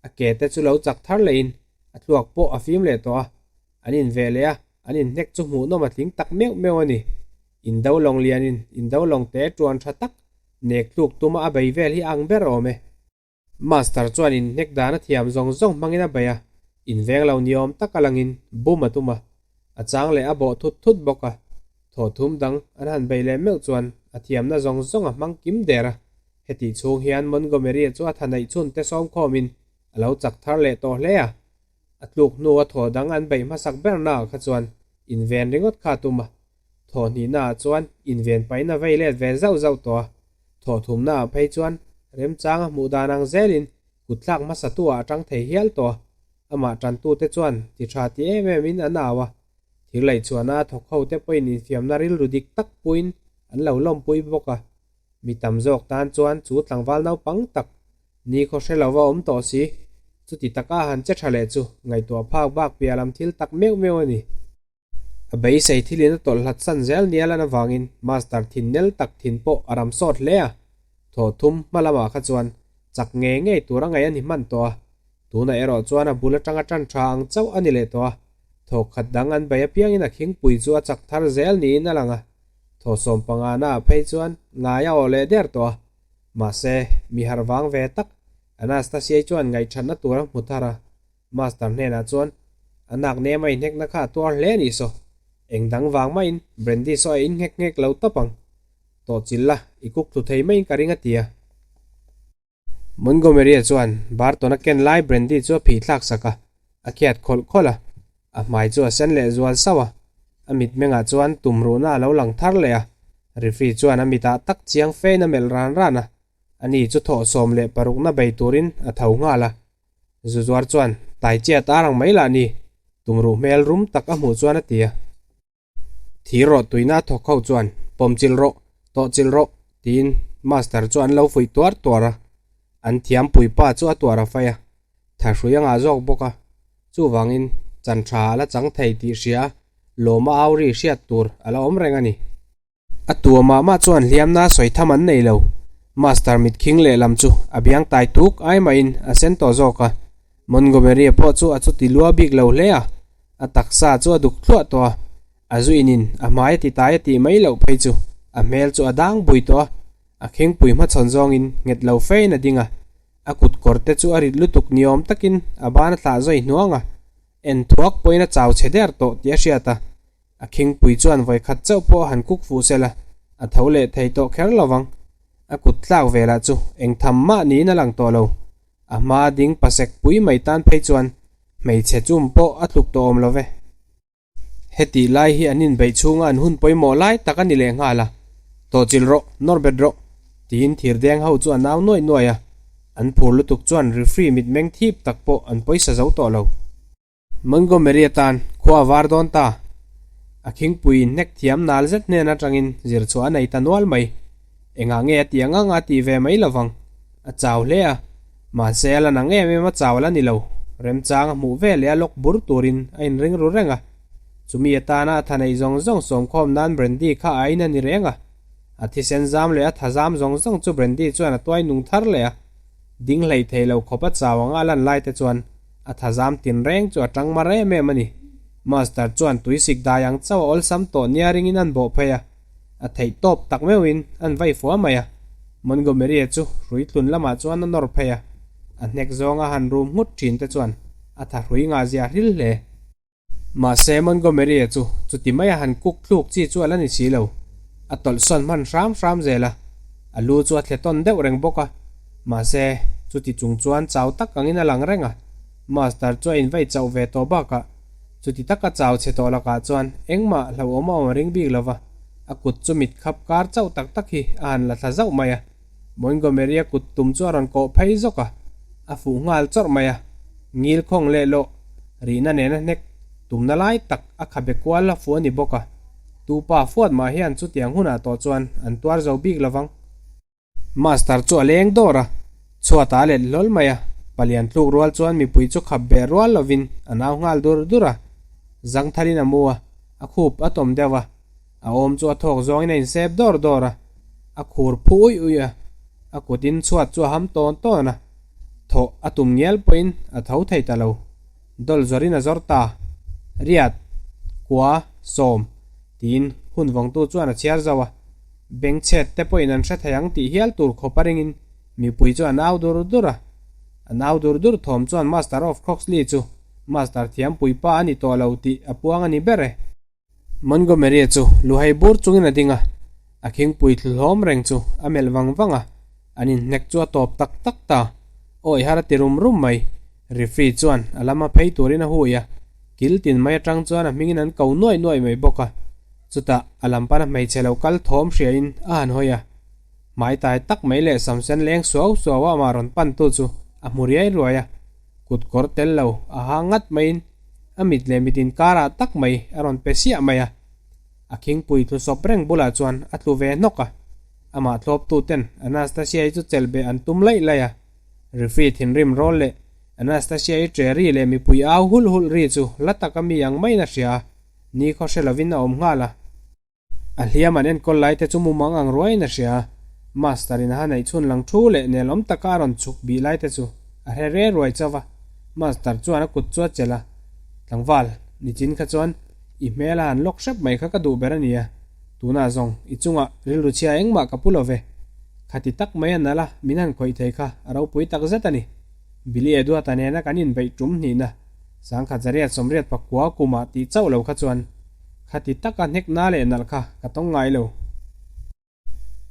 a ke te chu lo chak thar lehin a tluak pawh a fim leh tawh a, an inveh leh a, an inhnek chu hmuhnawm a tling tak meuh meuh a ni. Indo lawng lianin indo lawng te tuan tha tak nek tluk tuma a bei vel hi a ang ber awm e. Master chuan inhnek dan a thiam zawng zawng hmangin a bei a, inveng lo ni awm tak a langin bum a tum a, a chang leh a bawh thut thut bawk a, thawhthum dang an han bei leh meuh chuan a thiamna zawng zawng a hmang kim der a, hetih chhung hian Montgomery-a chu a tha neih chhun te sawm khawmin a lo chak thar leh tawh hle a, a tluk hnu a thaw dang an beih hmasak bernaah kha chuan inven ringawt kha a tum a, Thawh hnihnaah chuan inven paihna vei let ve zauh zauh tawh a, thawh thumnaah phei chuan remchanga hmuh dan ang zelin kutthlak hmasatuah a tang thei hial tawh a, amah tantute chuan ti tha ti em emin an au a, thir laihchhuahna a thawk hote pawhin infiamna rilru dik tak puiin an lo lawmpui bawk a, mi tam zawk tan chuan chu tlangval naupang tak ni khaw hre lova awm tawh si, chuti taka han che tha leh chu ngaihtuah phak bak piah lam thil tak meuh meuh a ni. A beisei thilin a tawlh hlat san zel nia lan avangin Master thin nel tak thin pawh a ram sawt hle a, thaw thum hma lamah kha chuan chak ngei ngei tur a ngaih a ni hman tawh a, tunah erawh chuan a bul atanga tan tha ang chauh a ni leh tawh a, thaw khat dang an bei apiangin a khingpui chu a chak thar zel niin a lang a, thaw sawm pangana ah phei chuan ngai a awh leh der tawh a, mahse mi harh vang ve tak Anastasia-i chuan ngaihthatna tur a hmu thar a. Master hnenah chuan, A nak nem a inhekna kha a tuar hle a nih saw. Eng dang vang mahin Brandy saw a inhek nghek lo tawp ang. Tawhchilh la, i kuk thlu thei maiin ka ring a ti a. Montgomery-a chuan Barton-a ken lai Brandy chu a phih thlak sak a, a khiat khawlh khawlh a. A hmai chu a sen leh zual sauh a. A mitmengah chuan tumruhna a lo lang thar leh a. Referee chuan a mitah tak chiang fein a melh ran ran a. Ani chu thawh 16na bei turin a tho nghal a. Zuzuar chuan tai chiat ar ang mai lah ni, tumruh hmel rum tak a hmuh chuan a ti a. Thir rawh tuina a thawk ho chuan, Pawm chilh rawh, tawh chilh rawh, tiin Master chu an lo fuih tuar tuar a. An thiam puipa chu a tuar a fai a, thahrui a ngah zawk bawk a. Chuvangin chan tha a la chang thei tih hria a, lawma au ri hriat tur a la awm reng a ni. A tua mah mah chuan hliamna sawi tham an nei lo. Master mitkhing lehlam chu a biang tai tuk ai mahin a sen tawh zawk a. Montgomery-a pawh chu a chuti lua bik lo hle a, a taksa chu a duk thluah tawh a. A zu inin a hmai a ti tai a tih mai loh phei chu a hmel chu a dang bui tawh a. A khingpui hmachhawn zawngin nghet lo fein a ding a. A kut kawr te chu a rit lutuk niawm takin a ban a thlah zawi hnuang a. En thuak pawhin a chau chhe der tawh tih a hriat a. A khingpui chuan vawikhat chauh pawh han kuk fuh sela, a tho leh thei tawh kher lo vang. A kut tlak velah chu eng tham mah niin a lang tawh lo. A hma ding pasek pui mai tan phei chuan hmeichhe chum pawh a tluk tawh awm lo ve. Hetih lai hi an inbeih chhunga an hun pawimawh lai tak a ni leh nghal a, Tawhchilh rawh, nawr bet rawh, tiin thirdeng ho chu a nau nuaih nuaih a. An phur lutuk chuan referee mitmeng thip tak pawh an pawisa zo tawh lo. Montgomery atan khua a var dawn ta. A khingpui inhnek thiam nal zet hnen atangin zir chhuah a nei ta nual mai. Engah nge a tih ang ang a tih ve mai lovang. A chau hle a. Mahse a lan ang em em a chau la ni lo. Remchang a hmuh ve leh a lawk bur turin a inring ru reng a. Chumi atana a tha neih zawng zawng sawmkhawm nan Brandy kha a in a ni reng a. A thisen zam leh a tha zam zawng zawng chu Brandy chuan a tuai nung thar leh a. Ding hlei thei lo khawp a chau anga a lan lai te chuan a thazam tinreng chu a tang mar em em a ni. Master chuan tuisik dai ang chauh a awlsam tawh nia ringin an bawh phei a, a theih tawp tak meuhin an vai fua mai a. Montgomery-a chu hrui tlun lamah chuan a nawr phei a, a hnek zawnga han rum nghut thin te chuan a tha hrui ngah zia hril hle. Mahse, Montgomery-a chu chuti maia han kuk thluk chi chu a la ni si lo. A tawlh sawn hman hram hram zel a, a lu chu a thle tawn deuh reng bawk a. Mahse, chuti chung chuan chau tak angin a lang reng a. Master chu a invei chauh ve tawh bakah, chuti taka chau chhe tawh lakah chuan engmah hlauhawm a awm a ring bik lo va, a kut chu mit khap kar chauh tak tak hi a han la thla zauh mai a. Montgomery-a kut tum chu a rawn kawh phei zawk a, a fuh nghal chawrh mai a. Ngil khawng leh lawh rihna nena hnek tumna lai tak a khabe kual a fu a ni bawk a. Tu pa fuat mah hian chutiang hunah tawh chuan an tuar zo bik lovang. Master chu a leng dawr a, chhuatah a let hlawl mai a, palian tluk rual chuan mipui chu khap beh rual lovin an au nghal dur dur a. Zangthalin a mu a, a khup a tawm deuh a, a awm chu a thawk zawngin a insep dawr dawr a, a khur phu uih uih a, a kutin chhuat chu a ham tawn tawn a, thawh a tum ngial pawhin a tho thei ta lo. Dawl zawrin a zawr ta, Riat, kua, sawm, tiin hun vawngtu chuan a chhiar zauh a. Bengchhet te pawhin an hre thei ang tih hial tur khawp a ringin mipui chu an au dur dur a. An au dur dur thawm chuan Master of Croxley chu Master thiampui pa a ni tawh lo tih a puang a ni ber e. Montgomery-a chu luhai bur chungin a ding a, a khingpui thlu hlawm reng chu a melh vang vang a, an inhnek chu a tawp tak tak ta. Awi har a ti rum rum mai. Referee chuan a lama phei turin a hui a, kil tin mai atang chuan a hmingin an ko nuai nuai mai bawk a. Chutah a lam pana hmeichhe lo kal thawm hriain a han hawi a, hmai tai tak mai leh sam sen leng suau suau a amah rawn pantu chu a hmu riai ruai a, kut kawr tel lo a ha ngat maiin a mit leh mit inkarah tak mai a rawn pe siah mai a. A khingpui tlu sawp reng bulah chuan a tlu ve hnawk a, amah thlawptuten Anastasia-i chu chelh beh an tum laih laih a. Referee thinrim rawl leh Anastasia-i ṭe ri leh mipui au hulh hulh ri chu la taka mi ang maiin a hria a, ni khaw hre lovin a awm nghal a. A hliam an enkawl lai te chu mumang ang ruaiin a hria a, Master in a ha neih chhun lang thu leh nelawm taka a rawn chhuk bih lai te chu a hre re ruai chauh a, Master chuan a kut chu a chelh a, Tlangval, nichin kha chuan i hmel a han lawk hrep mai kha ka duh ber a nia, tunah zawng i chungah rilru chhia engmah ka pu lo ve. Khati tak mai a nalh a, min han khawih thei kha a ropui tak zet a ni. Billy Eduarda nena kan inbeih tum hnihna, sangkhat zariat sawmriat pakua kumah tih chauh lo kha chuan khati taka hnek na leh nalh kha ka tawng ngai lo.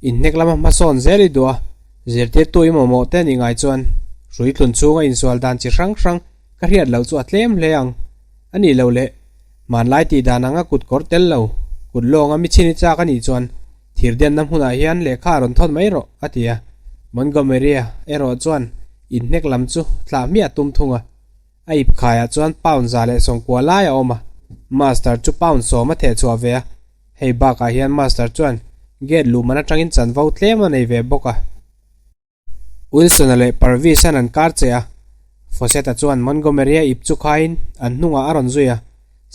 Inhnek lama hmasawn zel i duh a, zirtirtu i mamawh te nih ngai chuan hrui tlun chhunga insual dan chi hrang hrang ka hriat loh chu a tlem hle ang. A nih loh leh, hmanlai tih dan anga kut kawr tel lo, kut lawnga mi chhin i chak a nih chuan Thirdenna hmunah hian lehkha a rawn thawn mai rawh, a ti a. Montgomery-a erawh chuan inhnek lam chu thlah hmiah a tum thung a. A ip khaiah chuan pound 190 lai a awm a, Master chu pound 10 a theh chhuah ve a. Hei bakah hian Master chuan gate luhman atangin chanvo tlem a nei ve bawk a. Wilson-a leh Purvis-a'n an kar che a, Fawcett-a chuan Montgomery-a ip chu khaiin an hnungah a rawn zui a,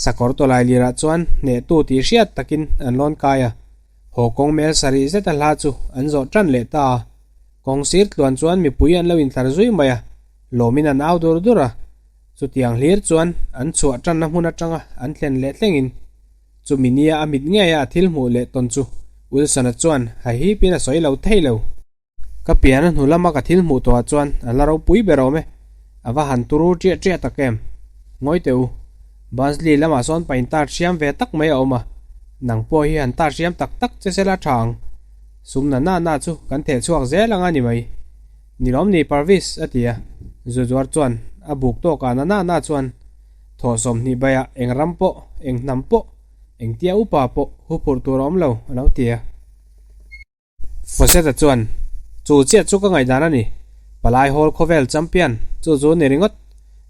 sakawr tawlai lirah chuan hnehtu tih hriat takin an lawn kai a, haw kawng mel sarih zeta hla chu an zawh tan leh ta a. Kawng sir tluan chuan mipui an lo intlar zui mai a, lawmin an au dur dur a. Chutiang hlir chuan an chhuah tanna hmun atanga an thlen leh thlengin chumi nia a mit ngeia a thil hmuh leh tawn chu Wilson-a chuan hahipin a sawi lo thei lo. Ka pian a hnu lama ka thil hmuh tawhah chuan a la ropui ber awm e. A va han turu ṭiah ṭiah tak em? Ngawi teh u. Barnsley lamah sawn pain tar hriam ve tak mai a awm a. Nang pawh hi han tar hriam tak tak che sela ṭha ang. Sum na na na chu kan theh chhuak zel ang a ni mai. Ni lawm ni Parvis? a ti a. Zuzuar chuan a buk tawkah na na na chuan thawh 20 baiah eng ram pawh, eng hnam pawh, engtia upa pawh huphurh tur a awm lo a lo ti a. Fawcett-a chuan, Chu chiah chu ka ngaihdan a ni. Palai Hall khawvel champion chu chu ni ringawt.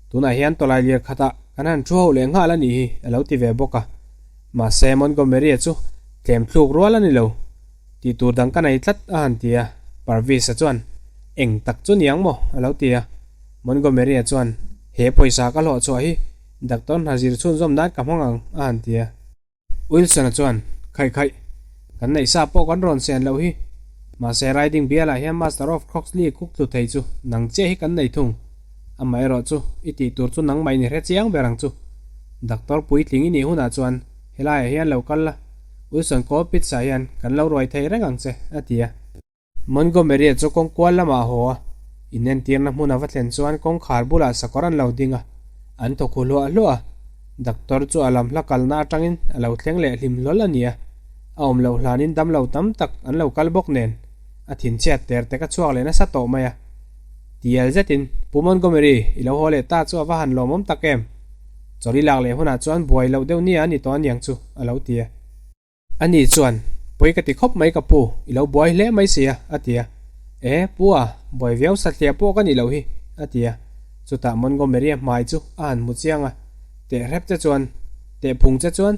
Tunah hian tawlai lir khatah kan han thu ho leh nghal a nih hi, a lo ti ve bawk a. Mahse, Montgomery-a chu tlem thluk rual a ni lo. Tih tur dang ka nei tlat, a han ti a. Purvis-a chuan, Eng tak chu ni ang maw? a lo ti a. Montgomery-a chuan, He pawisa ka hlawh chhuah hi doctor hna zir chhunzawm nan ka hmang ang, a han ti a. Wilson-a chuan, Khaih khaih, kan neih sa pawh kan rawn sen loh hi. Mahse Riding bialah hian Master of Croxley kuk tlu thei chu nang chiah hi kan nei thung. Amaherawh chu, i tih tur chu nangmah in i hre chiang ber ang chu. Doctor puitling i nih hunah chuan helaiah hian lo kal la, Wilson Colpitts-ah hian kan lo ruai thei reng ang che, a ti a. Montgomery-a chu kawng kual lamah a haw a, inentirna hmun a va thlen chuan kawngkhar bulah sakawr an lo ding a, an thawk hu hluah hluah a. Doctor chu a lam hla kalna atangin a lo thleng leh hlim hlawl a ni a, a awm loh hlanin damlo tam tak an lo kal bawk nen, a thinchhiat ter tek a chhuak leh nasa tawh mai a. Tial zetin, Pu Montgomery, i lo haw leh ta chu a va han lawmawm tak em? Chawlh i lak leh hunah chuan buai loh deuh nia a ni tawh aniang chu, a lo ti a. Ani chuan, Pawi ka ti khawp mai ka pu, i lo buai hle mai si a, a ti a. E, pu a, buai viau satliah pawh ka nih loh hi, a ti a. Chutah Montgomery-a hmai chu a han hmu chiang a, Teh hrep che chuan, teh phung che chuan,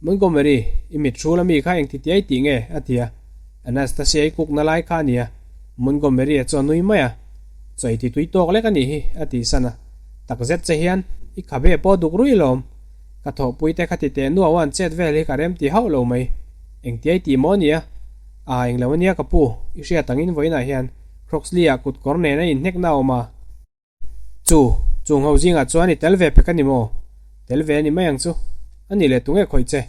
Montgomery, i mit hrul ami kha engti tiai tih nge? a ti a. Anastasia-i kukna lai kha a ni a, Montgomery-a chu a nui mai a. Chawi ti tui tawk lek a nih hi, a tih san a. Takzet che hian, i khabe pawh duk rui lawm. Ka thawhpui te kha ti teh nuau an chet vel hi ka rem ti hauh lo mai. Engtiai tih maw nia? Aa englo ania ka pu, i hriat angin vawiinah hian Croxley-ah kut kawr nen a inhnekna a awm a. Chu, chung ho zingah chuan i tel ve pek a ni maw? Tel ve a ni mai ang chu. A nih leh tunge khawih che?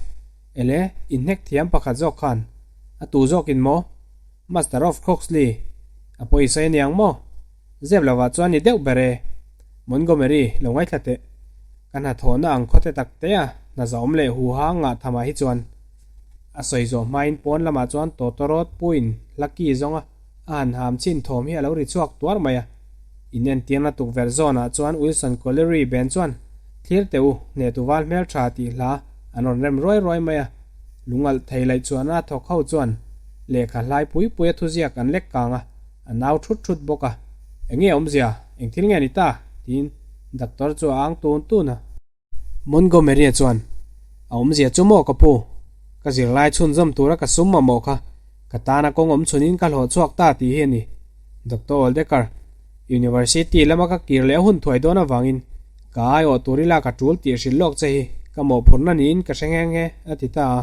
Ele, inhnek thiam pakhat zawk khan. A tu zawkin maw? Master of Croxley, a pawisa i niang maw? Zep lovah chuan ni deuh ber e. Montgomery, lo ngaithla teh. Ka hnathawhna ang khawte tak te a, hna zahawm leh huha ngah thamah hi chuan. A sawi zawh hmain pawn lamah chuan tawtawrawt puiin hla ki zawnga a han ham chhin thawm hi a lo ri chhuak tuar mai a. Inentirna tukverh zawnah chuan Wilson Colliery ben chuan, Thlir teh u, hnehtu val hmeltha tih hla an rawn rem ruai ruai mai a. Lungalh thei laih chuan a thawk ho chuan lehkha hlai pui pui a thuziak an lek kang a. A nau thut thut bawk a, Enge awmzia? Eng thil nge ni ta? tiin doctor chu a ang tun tun a. Montgomery-a chuan, A awmzia chu maw ka pu? Ka zirlai chhunzawm tura ka sum mamawh kha ka tana kawng awm chhunin ka hlawh chhuak ta tih hi a ni. Doctor Oldecker, University lama ka kir leh a hun thuai dawn avangin ka aiawh tur ila ka tul tih hrilh lawk che hi ka mawhphurhna niin ka hre nghe nghe, a ti ta a.